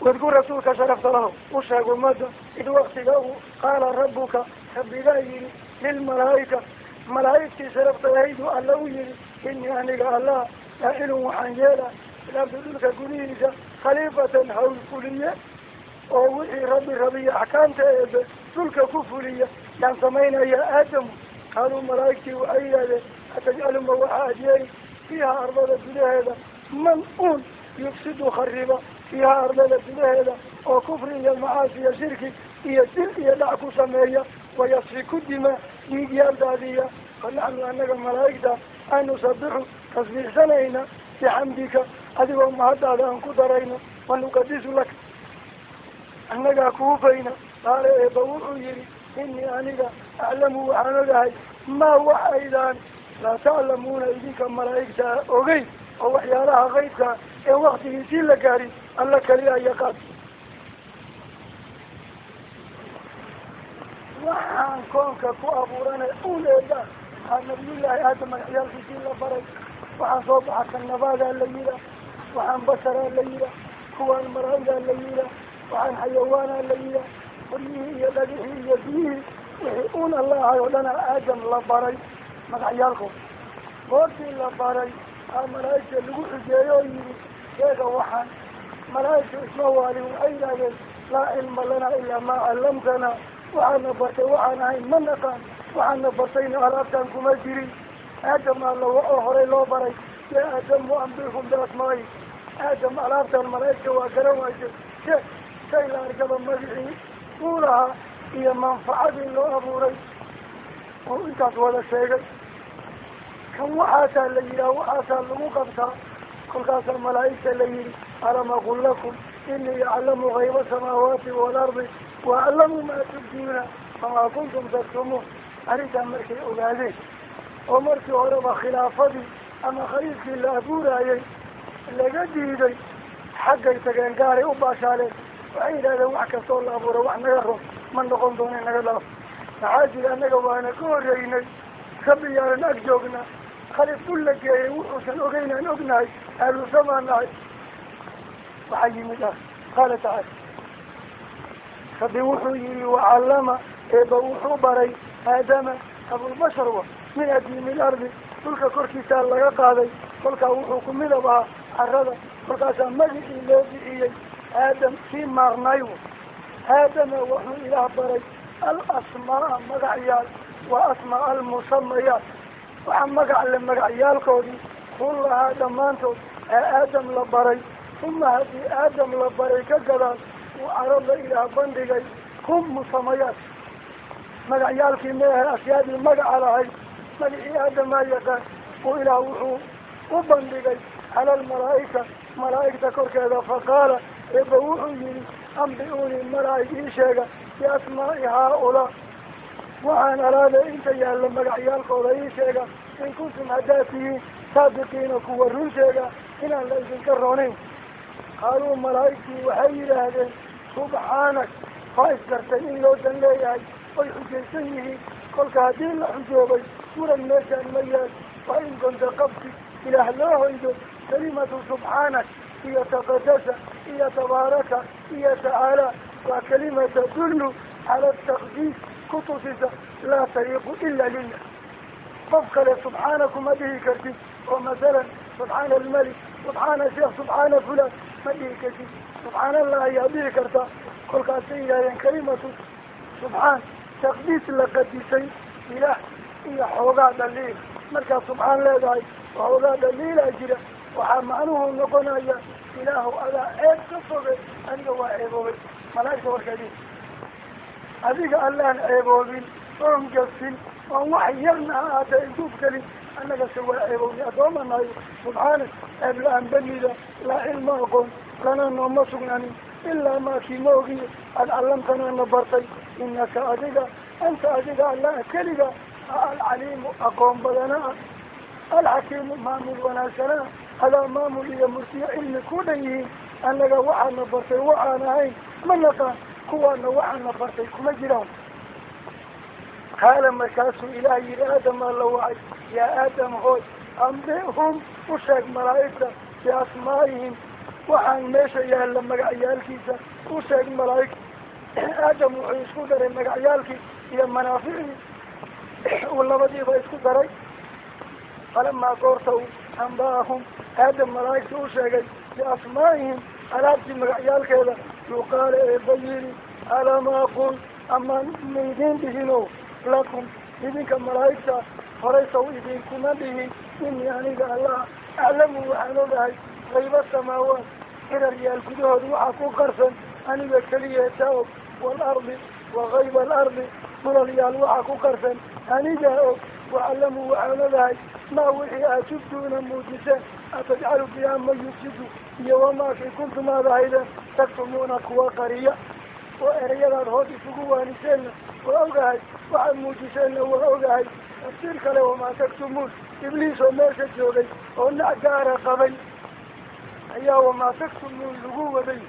Wadku rasuulka sharafta lahu u sheeg ummadda, id waktiga uu qaala rabbuka, rabbigaa yihi, lilmalaa'ika, malaa'igtii sharafta lahaydu Alla u yihi: "Inii aniga Allah jaacilun, waxaan yeelaa, fil ardi, dhulka gudihiisa, khaliifatan, hawl fuliye oo wixii Rabbi rabiya axkaamta Eebe dhulka ku fuliya yaan samaynayaa Aadamu." Qaaluu, malaa'igtii waxay yidhahdeen: Atajcalu ma waxaa adyeeli fiiha ardada gudaheeda man uun yufsidu khariba fiiha ardada gudaheeda oo kufri iyo macaasi iyo shirki iyo dil iyo dhac ku sameeya wayasfiku dima dhiigyaal daadiya. Fanaxnu annaga malaa'igta an nusabixu tasbiixsanayna bixamdika adigoo mahaddaada aan ku darayno wanuqadisu laka annagaa kuufayna. Qaala eeba wuxuu yihi inii aniga aclamu waxaan ogahay maa wax aydaan laa taclamuuna idinka malaa'igtaa ogeyn oo waxyaalaha qaybkaa ee waktigiisii la gaarin alla kaliya yaqaan. Waxaan koonka ku abuuranay uun eeba aa nabiyullaahi aadam magacyaalkiisii la baray. Waxaan soo baxa kan nabaadaa la yihaa, waxaan basharaa la yihaa, kuwaan malaa'igaa la yihaa, waxaan xayawaanaa la yihaa, qoryihii iyo dhagixii iyo biyihii wixii uun alla ahay oo dhanaa aadam la baray magacyaalkooda. Goortii la baray aa malaa'igta lagu xujeeyo oo yidhi sheega waxaan. Malaa'igta isma waalin, waxay yidhahdeen laa cilma lanaa ilaa maa callamtanaa, waxaana bartay waxaan ahayn ma naqaan, waxaana bartayna alaabtaan kuma jirin. Aadam aa la oo horay loo baray yaa aadamu ambihum biasmaa'i. Aadam alaabtaan malaa'igta waa garan waysay, sheeg shay la arkaba magicii uu lahaa iyo manfacadii loo abuuray oo intaas wada sheegay. Kan waxaasaa la yidhaha waxaasaa lagu qabtaa. Kolkaasaa malaa'igta la yidhi alam aqul lakum inii aclamu hayba samaawaati waalardi wa aclamu maa tubduuna wamaa kuntum taktumuun. Arrintaa markay ogaadeen oo markii horeba khilaafadii ama khaliifkii la abuuraayey laga diiday, xaggay tageen gaaray u baashaaleen. Waxay yidhahdeen wax kastoo la abuura wax naga ron ma noqon doono in naga dhaafo. Maxaa jira annaga waana ka horreynay, rabbi yaanan ag joognaa, khaliif dhul la geeyey wuxuusan ogeyn aan ognahay, ahlusamaa nahay. Waxaa yimid ah qaala tacaala rabbi wuxuu yihi wacallama eeba wuxuu baray aadama abulbashar wa min adiimi lardi, dhulka korkiisaa laga qaaday. Kolkaa wuxuu ku midab ahaa carada, kolkaasaa magicii loo bixiyey aadam kii maarnay wa. Aadama wuxuu ilaah baray al asmaa magacyaal wa asmaa almusamayaat, waxa magac le magacyaalkoodii kullahaa dhammaantood ee aadam la baray. Uma haddii aadam la baray ka gadaal uu carada ilaah bandhigay hum musamayaat, magacyaalkii meehe ashyaadii magaca lahayd magicii aadamaa yaqaan uu ilaah wuxuu u bandhigay cala almalaa'ika malaa'igta korkeeda. Faqaala eeba wuxuu yihi ambi-uunii malaa'ig ii sheega biasmaa'i haa-ulaa, waxaan alaada inta yaalla magacyaalkooda ii sheega in kuntum haddaad tihiin saadiqiina kuwa run sheega inaan la idinka roonayn. Qaaluu malaa'igtii waxay yidhaahdeen subxaanak, waa isgartay in loo dan leeyahay oy xujaysan yihiin. Kolka haddii la xujoobay muran meeshaan ma yaal, waa in gonta qabsi ilaah loo hoydo. Kalimatu subxaanak iyo taqadasa iyo tabaaraka iyo tacaala waa kalima tadullu cala ataqdiis, ku tusisa laa tariiqu ila lilah. Qof kale subxaana kuma dhihi kartid oo masalan subxaana almalik, subxaana sheekh, subxaana fulan ma dhihi kartid. Subxaana allah ayaa dhihi kartaa. Kolkaasay yidhahdeen kalimatu subxaan taqdiis la qadisay ilaah iyo xoogaa dhaliil. Markaad subxaan leedahay xoogaa dhaliilaa jira, waxaa macnuhu noqonaya ilaahu adaa ceeb ka foge, aniga waa ceeboobay. Malaa'igta warkeedii adiga allaan ceeboobin oon gafin oon wax yarna ha ahaatee intuuf gelin, annagase waa ceeboobnay addoomaa nahay. Subxaanak ceeb la-aan banida, laa cilma aqoon lana nooma sugnaanin ilaa maa kii ma ogiye aada callamtanaa na bartay. Inaka adiga anta adiga allah keliga alcaliimu aqoon badanaa, alxakiimu maamul wanaagsanaa, adaa maamul iyo murtiyo cilmi ku dhan yihiin. Annaga waxaana bartay waxaan ahayn ma naqaan, kuwaana waxaana bartay kuma jiraan. Qaala markaasuu ilaah yihi aadamaa la wacay yaa aadam hooy ambihum u sheeg malaa'igta biasmaa'ihim, waxaan meesha yaalla magacyaalkiisa u sheeg malaa'igta. Aadam wuxuu isku daray magacyaalkii iyo manaaficdii, uu labadiiba isku daray. Falamaa goorta uu ambaahum aadam malaa'igta u sheegay biasmaa'ihim alaabtii magacyaalkeeda, yuqaala eeba yidhi alam aqul amaan maydin dhihino lakum idinka malaa'igta Horay saw idinkuma dhihin inii aniga Allah aclamu waxaan ogahay qayba samaawaat ciraryaal gudahood waxaa ku qarsan aniga keliyeeta og, waalardi wa kayba alardi dhulalyaal waxaa ku qarsan anigaa og. Waclamu waxaan ogahay maa wixii aad tubduuna muujiseen, atajcalu fiiha man yufsidu iyo wamaakii kuntum aad ahaydeen taktumuuna kuwa qariya. Oo ereyadaad hoos isugu waaniseenna waa ogahay, waxaad muujiseenna waa ogahay. Tafsiir kale wamaa taktumuun, Ibliis oo meesha joogay oo nac gaara qabay ayaa wamaa taktumuun lagu waday.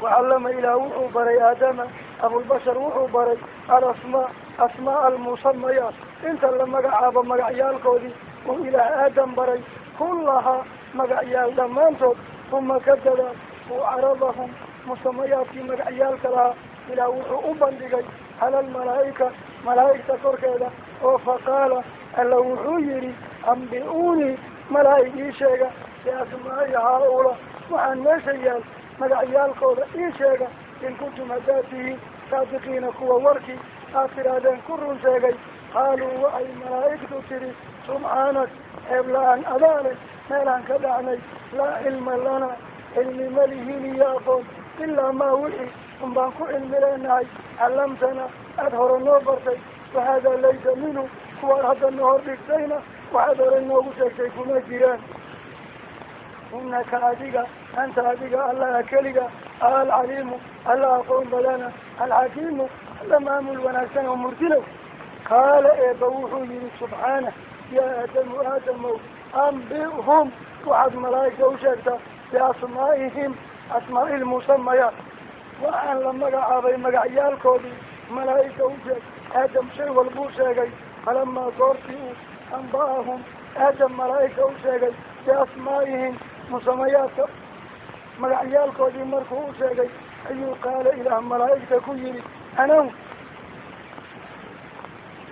Wacallama ilaah wuxuu baray Aadama abulbashar, wuxuu baray alasmaa, asmaa almusamayaat, inta la magacaabo magacyaalkoodii uu Ilaah Aadam baray, kullahaa magacyaal dhammaantood. Uma ka gadaal uu caradahum musamayaadkii magacyaalka lahaa Ilaah wuxuu u bandhigay cala almalaa'ika, malaa'igta korkeeda, oo faqaala alla wuxuu yidhi: ambi-uunii, malaa'ig ii sheega, biasmaa'i haa-ulaa, waxaan meesha yaal magacyaalkooda ii sheega, in kuntum haddaad tihiin saadiqiina, kuwa warkii aad tidhaahdeen ku run sheegay. Qaaluu waxay malaa'igtu tidhi: subxaanak, ceeb la-aan adaa leh, meelaan ka dhacnay, laa cilma lana, cilmi ma lihin iyo aqoon, ilaa maa wixii un baan ku cilmi leenahay callamtana, aada hore noo bartay. Wahaadaa laysa minhu, kuwaad hadda na hor dhigtayna waxaad hore noogu sheegtay kuma jiraan. Inaka adiga, anta adiga Allaha keliga, alcaliimu, alla aqoon badana, alxakiimu, alla maamul wanaagsan oo murtilow. Qaala eeba wuxuu yihi subxaanah: yaa Aadamu, Aadamow, ambihum, waxaad malaa'igta u sheegtaa, biasmaa'ihim, asmaa'i lmusamayaat, waxaan la magacaabay magacyaalkoodii malaa'igta u sheeg. Aadam shay walbuu sheegay. Falamaa goortii uu amba'ahum Aadam malaa'igta u sheegay biasmaa'ihim, musamayaadka magacyaalkoodii markuu u sheegay, ayuu qaala Ilaah malaa'igta ku yidhi: anaw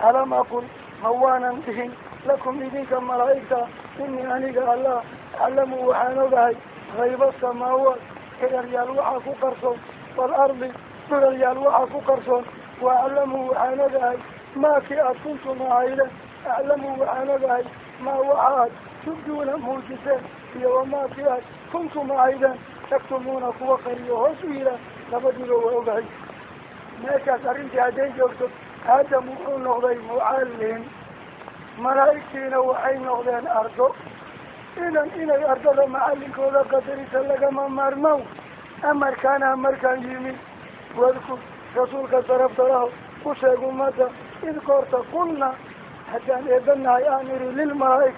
alam aqul, ma waanan dhihin, lakum idinka malaa'igta, inii aniga Allah aclamu waxaan ogahay hayba samaawaat, ciraryaal waxaa ku qarsoon, waalardi dhulalyaal waxaa ku qarsoon, waaclamu waxaan ogahay maakii aad kuntum ahayde, aclamu waxaan ogahay maa waxa aad tubduuna muujiseen iyo wamaakii aad kuntum ahaydeen taktumuuna kuwa qariyo hoos u yihaa, labadiiba waa ogahay. Meeshaas arrintii hadday joogto, Aadam wuxuu noqday mucallim, malaa'igtiina waxay noqdeen ardo. Idan inay ardada macallinkooda qadarisa lagama maarmaan. Amarkaana markaan yimi, wadkur, rasuulka saraftalaho u sheeg ummadda, id goorta qulna, haddaan eebanahay, aan idhi lilmalaa'ig,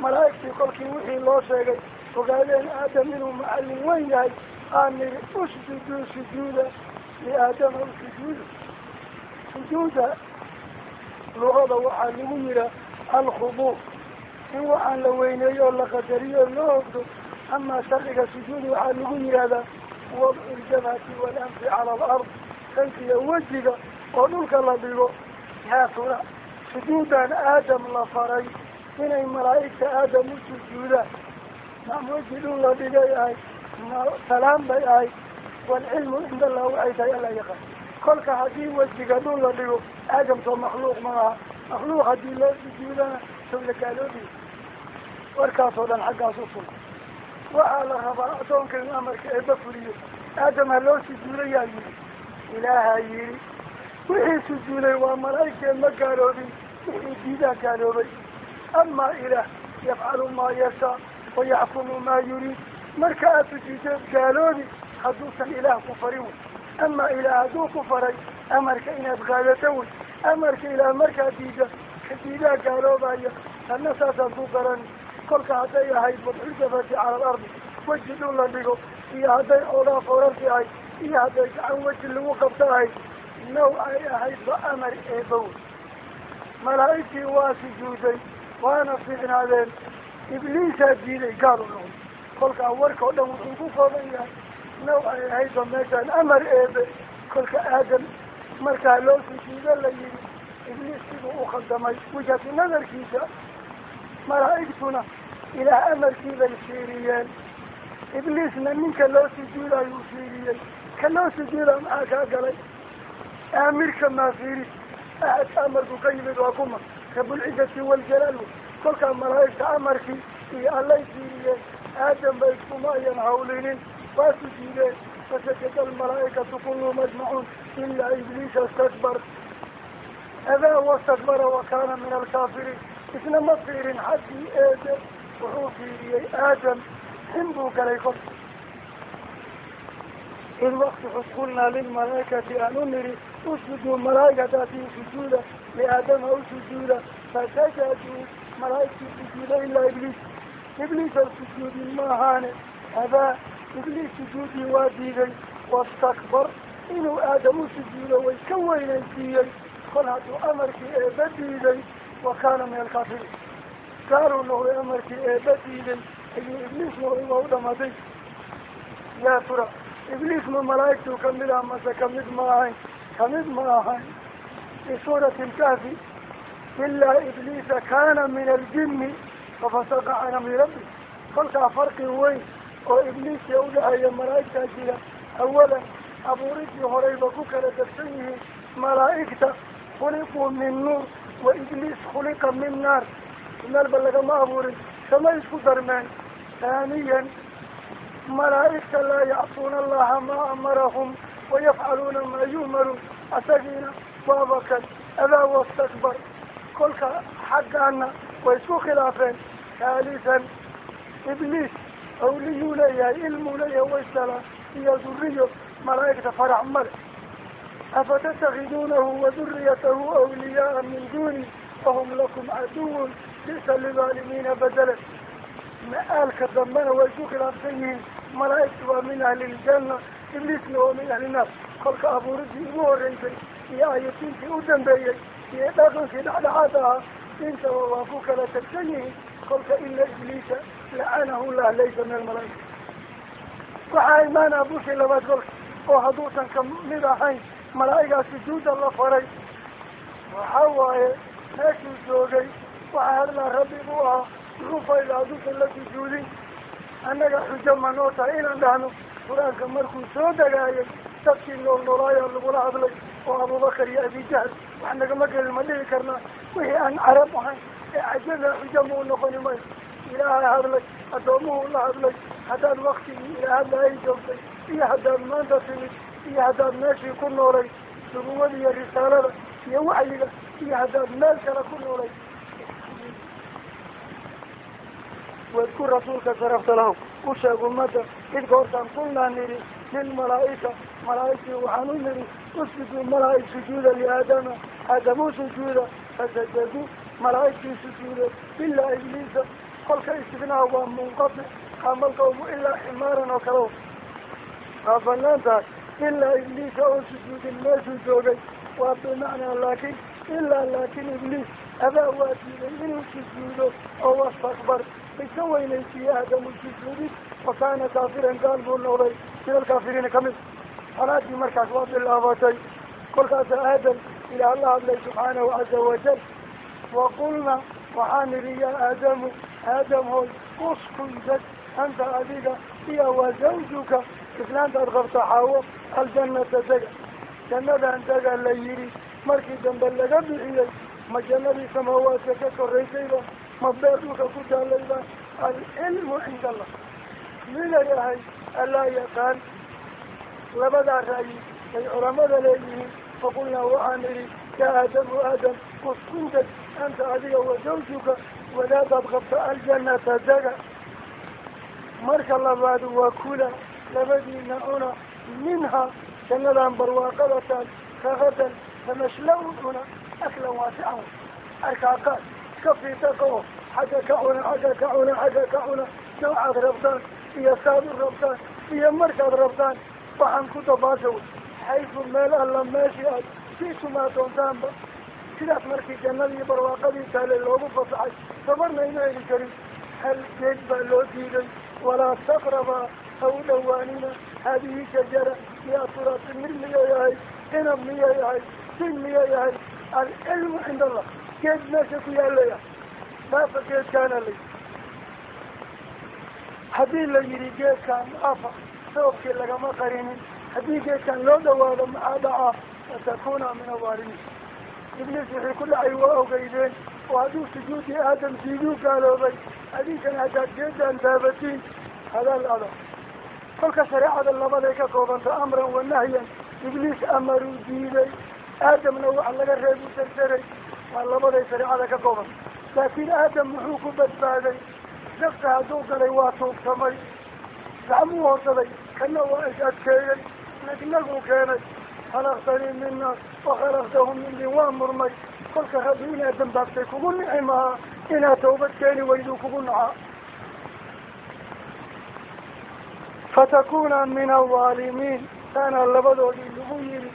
malaa'igtii kolkii wixii loo sheegay ogaadeen Aadam inuu macallin weyn yahay, aan nidhi: usjuduu, sujuuda, liaadama u sujuuda. Sujuuda luqada waxaa lagu yihaa alkhuduuc, in waxaan la weyneeyo oo la qadariyo oo loo hogdo. Amaa sharciga sujuud waxaa lagu yihahdaa wadcu ljabhati waalanfi cala alard, sankiya wejiga oo dhulka la dhigo. Yaa tura sujuudan Aadam la faray inay malaa'igta Aadam u sujuudaan, ma weji dhul la dhigay ahay, ma salaam bay ahay? Waalcilmu cinda Allah, waxay tahay Alla yaqaan. Kolka haddii wejiga dhul la dhigo, Aadam soo makhluuq ma aha? Makhluuq haddii loo sujuudana sow la gaaloobiyo? Warkaasoo dhan xaggaas u sugan. Waxaa la rabaa addoonka inuu amarka eeba fuliyo. Aadam ha loo sujuudayaa yidhi, Ilaahaa yidhi. Wixii sujuuday waa malaa'igtee, ma gaaloobin. Wixii diidaa gaaloobay. Amaa Ilaah yafcalu maa yashaa wayaxkumu maa yuriid. Marka aad sujuudeed gaaloobi hadduusan Ilaah ku farin wey. Amaa Ilaah hadduu ku faray, amarka inaad qaadato wey. Amarka Ilaah markaad diida, ka diidaa gaaloobaya. Tanna saasaan ku garani. Kolka hadday ahayd wadculjabati cala alardi, weji dhul la dhigo, iyo hadday xoogaa foorarsi ahayd, iyo hadday gacan weji lagu qabto ahayd, naw ay ahaydba amar eebow. Malaa'igtii waa sujuuday, waana fiicnaadeen. Ibliisaa diiday, gaal u noqday. Kolkaa warka oo dhan wuxuu ku kooban yahay naw ay ahaydba meeshaan amar eebe. Kolka Aadam markaa loo sujuudo la yidhi, Ibliis siduu u khaldamay wijhatu nadarkiisa, malaa'igtuna Ilaah amarkii bay fiiriyeen, Ibliisna ninka loo sujuudayuu fiiriyey. Ka loo sujuudaa maxaa kaa galay? Aamirka maa fiiri? Axadka amarku ka yimid waa kuma Rabbulcizati waljalaal. Kolkaa malaa'igta amarkii iyo allay fiiriyeen, Aadam ba iskuma ayan hawlinin, waa sujuudeen. Fasajada almalaa'ikatu kulluhum ajmacuun ilaa Ibliisa istakbar, abaa wastakbara wa kaana min alkaafiriin. Isna ma fiirin xaggii eede, wuxuu fiiriyey Aadam, xin buu galay. Kol id wakti xus qulnaa lilmalaa'ikati aan u niri usjuduu, malaa'ig hadaatii sujuuda, liaadama u sujuuda. Fasajaduu, malaa'igtii sujuuda, ilaa Ibliis. Ibliisa sujuudin ma ahaane, abaa, Ibliis sujuudii waa diiday, wastakbar, inuu Aadam u sujuudo way ka weynaysiiyey. Kol hadduu amarkii eeba diiday, wa kaana min alkaafiriin, gaaluu noqday. Amarkii eeba diiday ayuu Ibliis noqday, waa u dhamaatay. Yaa tura, Ibliis ma malaa'igtuu kamid ah mase kamid ma ahayn? Kamid ma ahayn. Fi suurati alkahfi, ilaa Ibliisa kaana min aljini fafasaqa can amri rabbi. Kolkaa farqi weyn oo Ibliisiya udhexeeya malaa'igtaa jira. Awalan, abuuridii horeyba ku kala degsan yihiin. Malaa'igta khuliquu min nuur wa Ibliis khuliqa min naar, meelba lagama abuurin, samay isku darmeen. Haaniyan, malaa'igta laa yacsuuna Allaha maa amarahum wayafcaluuna maa yu'maruun, asagiina waaba kan abaa wastakbar. Kolka xaggaana way isku khilaafeen. Haalisan, Ibliis awliyuu leeyahay, ilmuu leeyahay, waysala iyo duriyo. Malaa'igta farac male. Afatattakhiduunahu waduriyatahu awliyaaa min duuni wahum lakum caduwun, bi'sa lidaalimiina badalan. Ma-aalka dambena way isku khilaafsan yihiin. Malaa'igtu waa min ahli iljanna, Ibliisna waa min ahli naar. Kolka abuuridii ugu horeysay iyo ayatiintii u dambeeyey iyo dhaqankii dhexdhexaad ahaa intaba waa ku kala tagsan yihiin. Kolka ina Ibliisa lacanahu llah laysa min almalaa'ika. Waxaa imaanaa bushii labaad kolka oo hadduusan kamid ahayn malaa'igaa sujuuda la faray, waxa waaye meeshuu joogay waxaa hadlaa Rabbi buu ahaa. Muxuu fayda hadduusan la sujuudin? Annaga xujo ma noo tahay inaan dhahno qur-aanka markuu soo degaayay dadkii nool noolaayaa lagula hadlay oo Abubakar iyo Abijahl wax nagama gelin? Ma dhihi karnaa? Wixii aan carab ahayn ee cajada xujo ma u noqoni mayo. Ilaaha hadlay, addoomuhu la hadlay. Haddaad waktigii ilaah hadlaayay joogtay iyo haddaad maanta timid iyo haddaad meeshii ku noolay nubuwada iyo risaalada iyo waxyiga iyo haddaad meel kale ku noolay, wadku rasuulka sharafta lahu u sheeg ummadda id goortaan qulnaa nidhi lilmalaa'ika, malaa'igtii waxaan u nidhi, usjuduu, malaa'ig sujuuda, liaadama, aadamu sujuuda. Fasajaduu, malaa'igtii sujuude, ilaa Ibliisa. Kolka istinaa waa munqatic, qaamalqawmu ilaa ximaaran oo kale waa banaan tahay. Ilaa Ibliisa oo sujuudin meeshuu joogay waa bimacnaa laakin, ilaa laakin Ibliis abaa, waa diiday inuu sujuudo oo wastakbar, iska weynaysiiye aadamu sujuudid, wa kaana kaafiran, gaal buu noqday, min alkaafiriina kamid. Salaadii markaas waa bilaabatay. Kolkaasa Aadam ilaah la hadlay subxaanahu caza wajal. Waqulna, waxaan idhi, yaa Aadamu, Aadam hoy, uskun, deg, anta, adiga iyo wa zawjuka, islaantaad qabta Xaawo, aljannata, dega. Jannadan dega la yidhi markii dambe laga bixiyey, ma jannadii samaawaadka ka koraysayba, ma beer dhulka ku taalayba? Alcilmu cinda Allah, miday ahay allaa yaqaan. Labadaa ra'yi ay culamada leeyihiin. Faqulnaa, waxaan idhi, yaa Aadamu, Aadam, uskun, deg, anta, adiga, wa zawjuka, wadaadaad qabta, aljannata dega. Marka labaad, waa kula, labadiina cuna, minha, jannadan barwaaqada taal, ragadan, tamashla u cuna, aklan waasican, arkaaqaad iska fiitaqa oo xagga ka cuna, xagga ka cuna, xagga ka cuna, noocaad rabtaan iyo saad u rabtaan iyo markaad rabtaan waxaan ku dabaasha wey, xayfu, meel alla meeshii aad siitumaa doontaanba. Sidaas markii jannadii barwaaqadii taale loogu fasaxay, tabarna ima heli karin, hal geed baa loo diiday: walaa taqrabaa, ha u dhowaanina, haadihi shajara. Yaa turaa, timir miyay ahayd, cinab miyay ahayd, sin miyay ahayd? Alcilmu cinda Allah. Geed meesha ku yaalaya dhaafa, geedkaana lay. Haddii la yidhi geedkaan dhaafa, sababkii lagama qarinin. Haddii geedkan loo dhawaado maxaa dhacaa? Fatakuna min alظaalimiin. Ibliis wixii ku dhacay waa ogeydeen oo hadduu sujuudii Aadam diiduu gaaloobay, adinkana haddaad geedaan taabatiin hadaal adag. Kolka shareecada labaday ka koobanta, amran wa nahyan. Ibliis amaruu diiday, Aadamna wax laga reebu jarjaray. Waa labaday shareecada ka koobanta. Laakiin Aadam muxuu ku badbaaday? Nafta hadduu galay waa tuugtamay, gacmuu horsaday, kana waa is adkeeyey, nagnaguu keenay. Khalaqtanii min naar wa khalaqtahu min din, waa murmay. Kolka Rabbi inaad dambaabtay kugu nici mahaa, inaad tawbad keeni weyduu kugu nacaa. Fatakuna min alظaalimiin, taana labadoodii lagu yiri.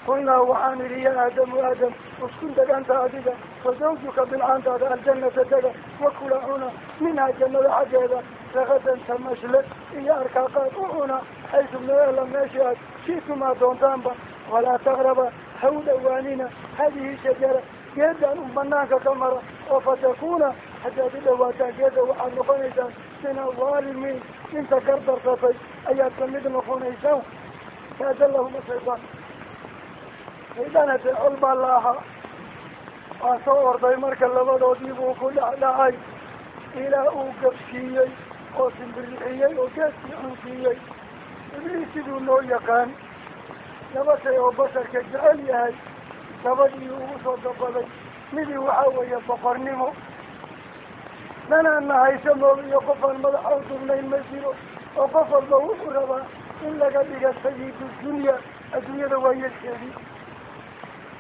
Qulnaa waxaan idhi yaa Aadamu Aadam, uskun deg anta adiga wa zawjuka bilcaantaada aljannata dega, wakula cuna minhaa jannada xaggeeda ragadan tamashle iyo arkaaqaad u cuna, xaysu meela meeshii aad shi'tumaa doontaanba. Walaa taqraba, ha u dhowaanina hadihi shajara, geedaan un banaanka ka mara, oo fatakuuna haddaad u dhawaataan geeda waxaad noqonaysaan min alظaalimiin, inta gardarsatay ayaad kamid noqonaysaan. Faadallahuma shaydaan, shaydaan hadee col baa la ahaa, waa soo orday. Marka labadoodii buu ku dhexdhacay ilaa uu gabsiiyey oo simbirixiyey oo geedkii cunsiiyey. Ibliis siduu noo yaqaan laba shay oo basharka jecel yahay labadii ugu soo gabaday. Midii waxaa weeye boqornimo, danaana haysa moog iyo qofaan madaxa u dubnayn ma jiro, oo qof walba wuxuu rabaa in laga dhiga sayidu dunya, adduunyada waa yeelkeedii.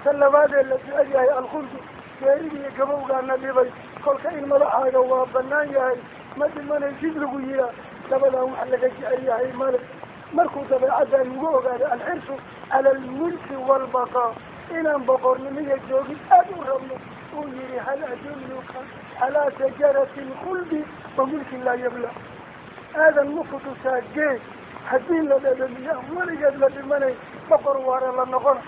Tan labaadee la jecel yahay alkhuldu, geeridii gabowgaana dhibay. Kolka in madaxaaga waa banaan yahay, ma dhimanaysid lagu yihaa. Labadan wax laga jecel yahay male. Markuu dabeecaddan ugu ogaaday alxirsu cala almulki waalbaqaa, inaan boqornimiya joogin aada u rabno, uu yihi hal adulluka calaa shajarati alkhuldi wa mulkin laa yabla. Aadan ma ku tusaa geed haddii la dhadhamiyo aan weligeed la dhimanay, boqor waara la noqona?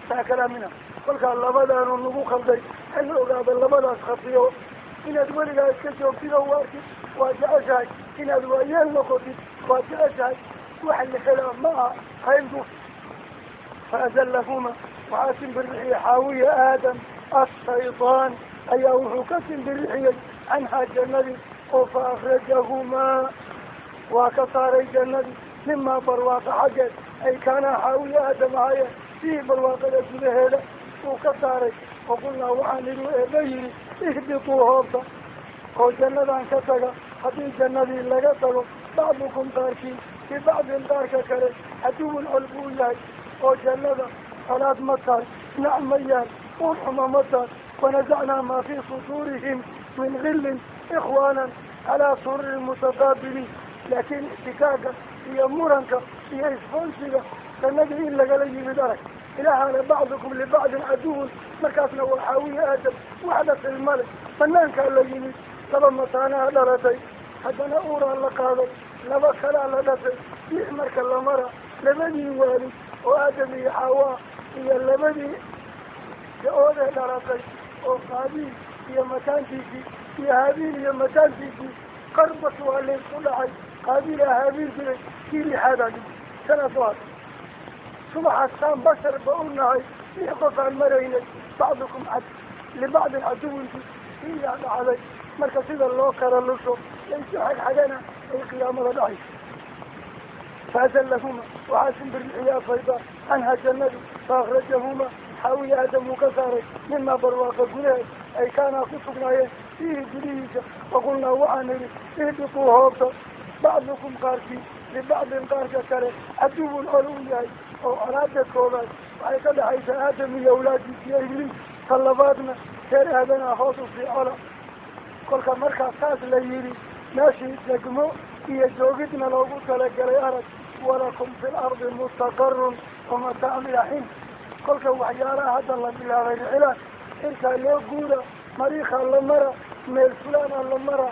Saa kalaamina. Kolkaa labadaanu nagu khalday. Hala ogaada labadaas khatiyo, inaad weligaa iska joogtid oo waartid waa jeceshahay, inaad waayeel noqotid waa jeceshahay. Wax la helaa ma aha qaybku. Faazallahuma, waxaa simbirixiyey Xaawiya Aadam ashaytaan ayaa wuxuu ka simbirixiyey canhaa jannadii, oo fa akhrajahumaa, waa ka saaray jannadii mimaa barwaaqa xaggeed ay kaanaa Xaawiya Aadam ahaayeen fiihi, barwaaqada gudaheeda uu ka saaray. Waqulnaa waxaan idhi, eeba yidhi, ihbituu hoobta oo jannadan ka taga. Haddii jannadii laga tago, bacdukum qaarkiin bibacdin qaarka kale caduwun col buu yahay, oo jannada colaad ma tahay, nac ma yahay, uur xuma ma tahay. Wanasacnaa maa fii suduurihim min gillin ikhwaanan calaa sururin mutaqaabiliin. Laakiin ixtikaaga iyo muranka iyo isfoonsiga jannadii in lagala yimid arag, ilaahana bacdukum libacdin caduwun. Markaasna waa Xaawiya Aadam wax dhashay male, banaankaa la yimid. Laba mataanaha dhalatay, haddana uuraa la qaaday, laba kalaa la dhashay, lix marka la mara labadii waalid oo Aadam iyo Xaawaa iyo labadii da-oodee dhalatay oo Qaabiil iyo mataantiisii iyo Haabiil iyo mataantiisii, qarbas waa laysku dhacay. Qaabiilaa Haabiil dilay, kii lixaadaa dhigay tanaas waa subaxaas saan bashar ba u nahay. Lix qofaan maraynay, bacdukum cad libacdin caduwinki iyaa dhacday. Marka sida loo kala lusho laysu xagxagana ay qiyaamada dhacayso. Faazallahuma, waxaa simbirixiyey ashaytaan canhaa jannadii, faakhrajahuma, Xaawiya Aadam uu ka saaray mimaa barwaaqa gudaheed ay kaanaa ku sugnaayeen fiihi gudihiisa. Waqulnaa waxaan idhi ihbituu hoobta, bacdukum qaarkii libacdin qaarka kale caduwun col uu yahay, oo colaada koobaad waxay ka dhexaysaa Aadam iyo awlaadiis iyo Ibliis, ta labaadna reer aadanaa hoos usii cola. Kolka markaa saas la yidhi, meeshii degmo iyo joogidna loogu talagalay arag, walakum fi lardi mustaqarun wamataacun ilaa xiin. Kolka waxyaalaha hadda la bilaabay rixila cirkaa loo guura, mariikhaa la mara, meel fulaanaa la mara,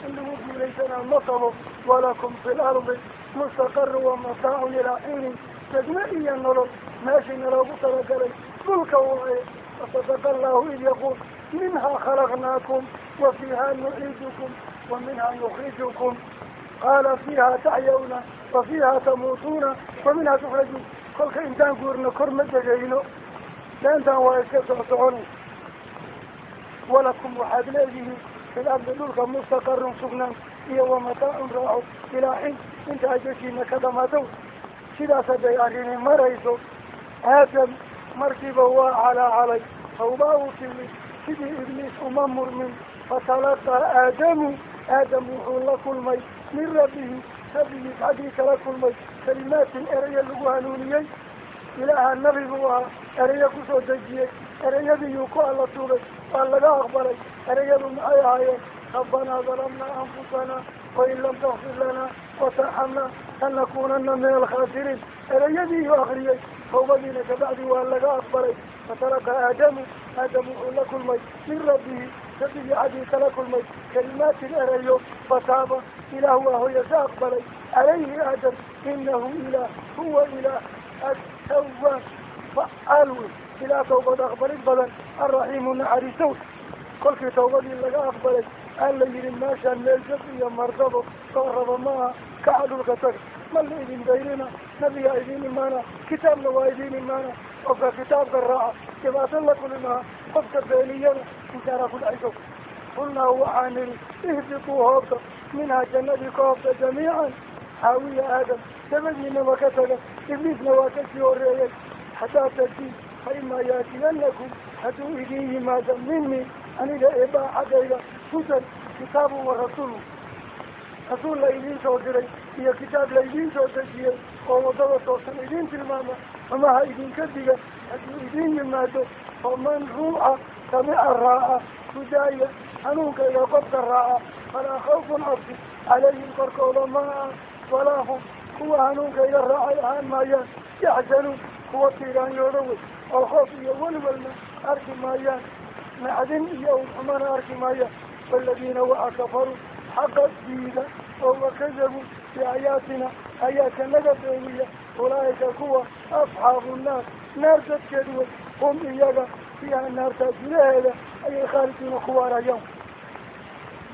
in lagu guulaysanaa ma qabo. Walakum fi lardi mustaqarun wamataacun ilaa xiinin, degmo iyo nolol meeshiina loogu talagalay dhulka waaye. Wasadaqa allahu id yaquul minhaa khalaqnaakum wa fiiha nuciidukum wa minhaa nukhrijukum, qaala fiiha taxyawna wa fiiha tamuutuuna wa minhaa tukhrajuun. Kolka intaan guurno kor ma degayno. Beentan waa iska socsoconay. Walakum waxaad leedihiin fil ardi dhulka mustaqarun sugnaan iyo wamataacun raaxo ilaa xin inta ajashiina ka dhamaato. Sidaas hadday arrini marayso, Aadam markiiba waa calaacalay, tawbaa u timid, sidii Ibliis uma murmin. Fatalaqaa Aadamu, Aadam wuxuu la kulmay min rabbihi, rabbigiis xaggii kala kulmay, kalimaatin erayo lagu hanuuniyey. Ilaaha nabi buu ahaa, erayo kusoo dejiyey, ereyadiiyuu ku alla tuugay, waa laga aqbalay. Ereyadu maxay ahaayeen? Rabbanaa dalamnaa anfusanaa wain lam takfir lanaa watarxamnaa lanakunana min alkhaasiriin. Ereyadiiyuu akriyey, tawbadiina kabacdi waa laga aqbalay. Fatalaqaa Aadamu, Aadam wuxuu la kulmay min rabbihi, rabbigii xaggii kala kulmay, kalimaatin erayo. Fataaba, ilaah waa hoya ka aqbalay calayhi Aadam. Inahu ilaah huwa ilaah attawaab facaal wey, ilaah tawbad aqbalid badan, alraxiimu naxariisow. Kolkii tawbadii laga aqbalay aa la yihi meeshaan meel jab iyo mardabo oo raba maaha, kaca dhulka taga, ma la idin dayrina, nabigaa idiin imaana, kitaabna waa idiin imaana. Qofka kitaabka raaca dhibaato la kuli maha, qofka beeniyana inkaaraa ku dhacayso. Qulnaa waxaan nidhi ihbituu hoobta minhaa jannadii ka hoobta jamiican, xaawiya Aadam dabadiinaba ka taga, Ibliisna waa kasii horeeyey. Haddaad tagtiin, fa imaa yaatiyanakum, hadduu idiin yimaado minii aniga eebaa xaggayga hudan kitaabu wa rasuulu, rasuul la idiin soo diray iyo kitaab la idiin soo dejiyey oo waddada toosan idiin tilmaama, xumaha idinka diga, hadduu idiin yimaado, faman ruuxa tabica raaca hudaaya hanuunkayga qofka raaca, falaa khawfun cabsi calayhim korkooda maaha, walaa hum kuwa hanuunkayga raacay ahaan maayaan yaxzanuun kuwa tiiraanyooda wey, oo khoof iyo welwelna arki maayaan, naxdin iyo awrxumana arki maayaan. Waaladiina waxa kafaruu xaqa diida oo wakadabuu biaayaatina aayaadka naga beeniya, ulaa'ika kuwa asxaabu nnaar, naar dadkeed wey, hum iyaga fiiha naartaa gudaheeda ayay khaalidiina ku waarayaan.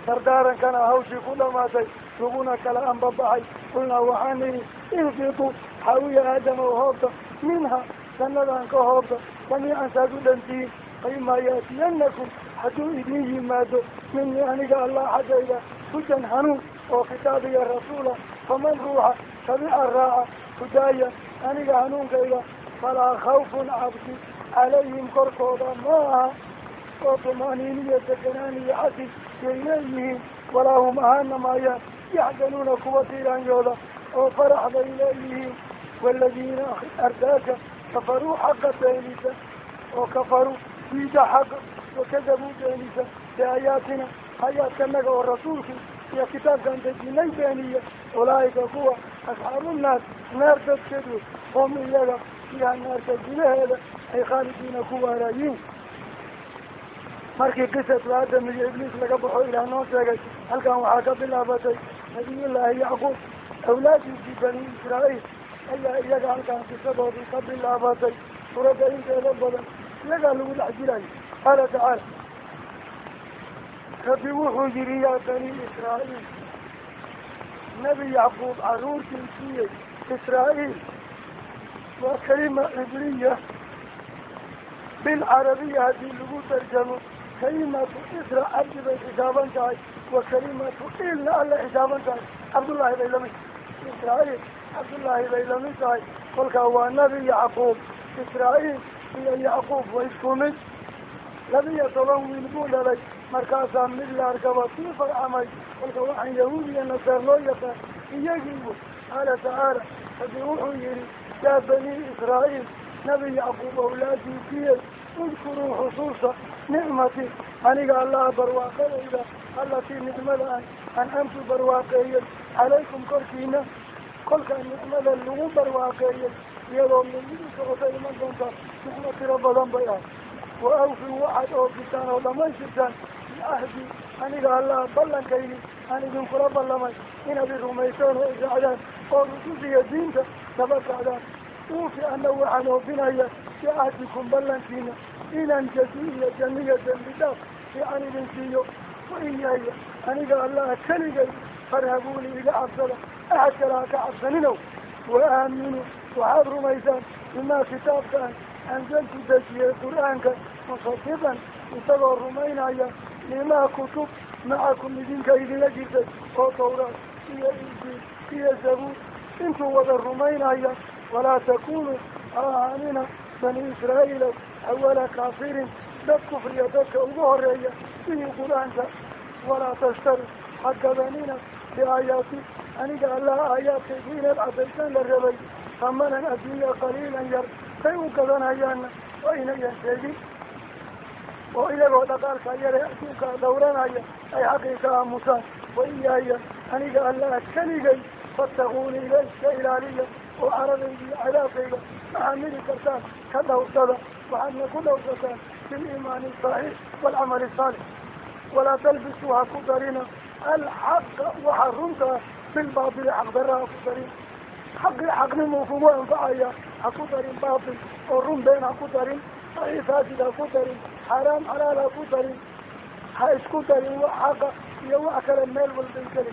Dardaarankana hawshii ku dhamaatay, laguna kala anbabaxay. Qulnaa waxaan nidhi ihbituu xaawiya Aadam oo hoobta minha jannadan ka hoobta jamiican saad u dhantihiin. Fa imaa yaatiyanakum, hadduu idiin yimaado minii aniga Allah xaggayga hudan hanuun oo kitaab iyo rasuula, faman ruuxa tabica raaca hudaaya aniga hanuunkayga, falaa khawfun cabsi calayhim korkooda maaha, oo tumaaniin iyo deganaan iyo xasil yay leeyihiin, walaa hum ahaana maayaan yaxzanuuna kuwa tiiraanyooda, oo farax bay leeyihiin. Waaladiina ardaaka kafaruu xaqa beenisa, oo kafaruu diida xaqa, wakadabuu beenisa biaayaatina aayaadkanaga oo rasuulkii iyo kitaabkaan dejinay beeniya, ulaa'ika kuwa asxaabunaar, naar dadkeed wey, hum iyaga fiiha naarta gudaheeda ay khaalidiina ku waaraayiin. Markii qisatu Aadam iyo Ibliis laga baxo, ilaah noo sheegay, halkan waxaa ka bilaabatay nabiyullaahi Yacquub awlaadiisii bani Israa'iil ayaa iyaga halkan qisadoodii ka bilaabatay. Suuradda inteeda badan iyagaa lagu dhex jirayo. Qaala tacaala, Rabbi wuxuu yihi yaa bani Israa'iil, nebi Yacquub caruurtiisiiyey. Israa'iil waa kalima cibriya, bilcarabiya haddii lagu tarjamo kalimatu Isra cabdi bay xisaaban tahay, wa kalimatu ilna alla xisaaban tahay, Cabdullaahi bay lamid tahay. Israa'iil Cabdullaahi bay lamid tahay. Kolkaa waa nebi Yacquub. Israa'iil iyo Yacquub way isku mid. 12 wiil buu dhalay, markaasaa mid la arkaba sii farcamay. Kolka waxaan yahuud iyo nasaar loo yaqaan iyagii wey. Qaala tacaala, rabbi wuxuu yihi yaa bani Israa'iil, nebi Yacquub awlaadiisiyey, udkuruu xusuusta nicmatii aniga allaha barwaaqadayda, allatii nicmada an ancamtu barwaaqeeyey calaykum korkiina. Kolkaa nicmada lagu barwaaqeeyey iyadoo midmid u socota iman doontaa, nicmo tiro badan bay ahay. Wa awfuu waxaad oofisaan oo dhamaystirtaan biahdi aniga allaha ballankaygi aan idinkula ballamay, inaad i rumaysaan oo israacdaan oo rusushiya diinta daba kacdaan. Uufi ana waxaan oofinaya biahdikum ballankiina, inaan jazi iyo janniyo dembi dhaaf fiican idin siiyo. Wa iyaaya aniga allaha keligay farhabuuni iga cabsada, axad kale ha ka cabsaninow. Wa aaminuu waxaad rumaysaan bimaa kitaabkaan Anzaltu dejiyey qur-aanka musadiqan isagoo rumaynaya limaa kutub macakum idinka idinla jirtay oo tawraat iyo injiil iyo zabuur intuu wada rumaynaya. Walaa takunuu ha ahaanina bani israa'iila awala kaafirin dad kufriya dadka ugu horeeya bihi qur-aanka. Walaa tashtaru ha gadanina biaayaati aniga allaha aayaadkaygu inaad cadaysaan la rabay hamanan adduunya qaliilan yar say u gadanayaanna waa inayan sheegin oo iyagoo dhaqaalka yare adduunka dhowranaya ay xaqii ka aamusaan. Wa iyaaya aniga allaha keligay fattaquuni iga iska ilaaliya oo caradayda iyo cadaabkayga maxaamili kartaan ka dhowrsada, waxaadna ku dhowrsataan biliimaani asaxiix waalcamali asaalix. Walaa talbisuu ha ku darina alxaqa waxa runta ah bilbaatili xaqdarra ha ku darin. Xaqii xaqnimuu kugu anfacaya ha ku darin baatil oo run been ha ku darin, saxiix faasid ha ku darin, xaaraam xalaal ha ku darin, ha isku darin wax xaqa iyo wax kale meel walbay geli.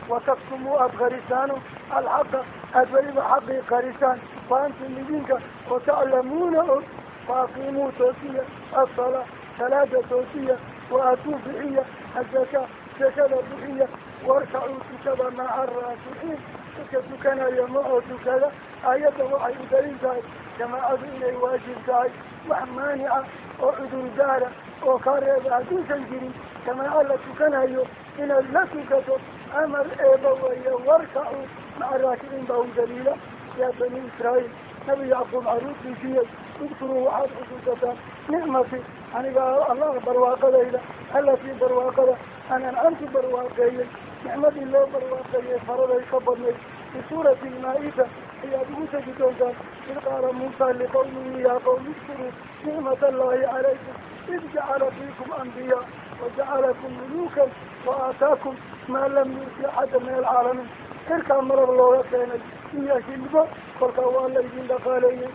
Wataktumuu aada qarisaano alxaqa aada weliba xaqii qarisaan wa antum idinka oo taclamuuna og. Faaqiimuu toosiya asalaa salaada toosiya, wa aatuu bixiya azakaa zakada bixiya, warkacuu tukada maca araakiciin dadka tukanaya macoo tukada. Aayadda waxay u daliil tahay jamaacadu inay waajib tahay, wax maanica oo cudurdaara oo kaa reeba hadduusan jirin jamaaco la tukanayo inaad la tukato amar eeba weeye. Warkacuu maca raakiciin baa u daliila. Yaa bani israa'iil nabi yacquub caruurtiisiyey udkuruu waxaad xusuusataan nicmati aniga allah barwaaqadayda allatii barwaaqada an ancamtu barwaaqeeyey nicmadii loo barwaaqeeyey faraday ka badnayd. Fi suurati almaa-ida ayaad ugu tegi doontaan id qaala muusa liqawmihi yaa qawmi idkuruu nicmat allahi calaykum id jacala fiikum ambiyaa wajacalakum muluukan wa aataakum maa lam yu'ti axada min alcaalamiin. Xirkaa malab looga keenay iyo hilbo kolkaa waa laydin dhaqaaleeyey.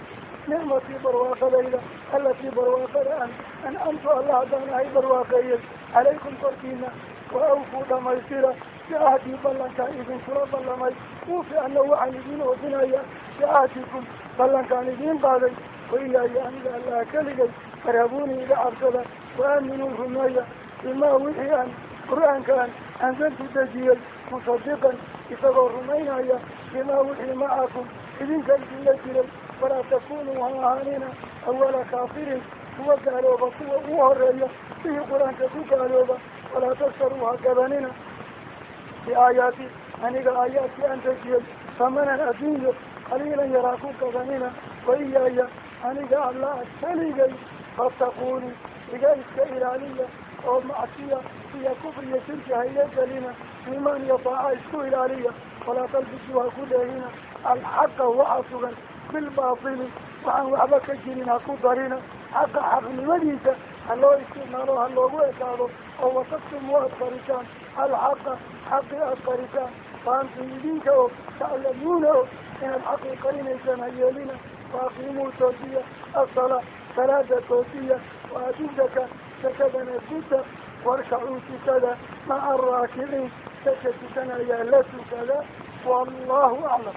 Nicmatii barwaaqadayda allatii barwaaqada an ancamtu allah haddaan ahay barwaaqeeyey calaykum korkiina. Wa awfuu dhamaystira bicahdii ballankaan idinkula ballamay uufi anna waxaan idiin oofinaya bicahdikum ballankaan idiin qaaday. Waiyaaya aniga allaha keligay farhabuuni iga cabsada wa aaminuu rumeeya bimaa wixii aan qur-aanka aan anzaltu dejiyey musadiqan isagoo rumaynaya bimaa wixii macakum idinka idinla jiray. Walaa takunuu ha ahaanina awala kaafirin kuwa gaalooba kuwa ugu horeeya bihi qur-aanka ku gaalooba. Walaa tashtaruu ha gadanina biaayaati aniga aayaadkii aan dejiyey hamanan adduunyo qaliilan yaraa ku gadanina. Waiyaaya aniga allaha keligay fattaquuni iga iska ilaaliya oo macsiya iyo kufri iyo shirki hayla gelina, iimaan iyo daaca isku ilaaliya. Walaa talbisuu ha ku dheehina alxaqa waxa sugan bilbaatili waxaan waxba ka jirin ha ku darina. Xaqa xaqnimadiisa ha loo isticmaalo ha loogu ekaado oo wataktumuu aada qarisaan alxaqa xaqii aada qarisaan fa antum idinka oo taclamuuna og inaad xaqii qarinaysaan ha yeelina. Waaqiimuu toosiya asalaa salaada toosiya, wa-aatu zakaa zakadana guta, warkacuu tukada maca araakiciin dadka tukanayaa la tukada. Wallahu aclam.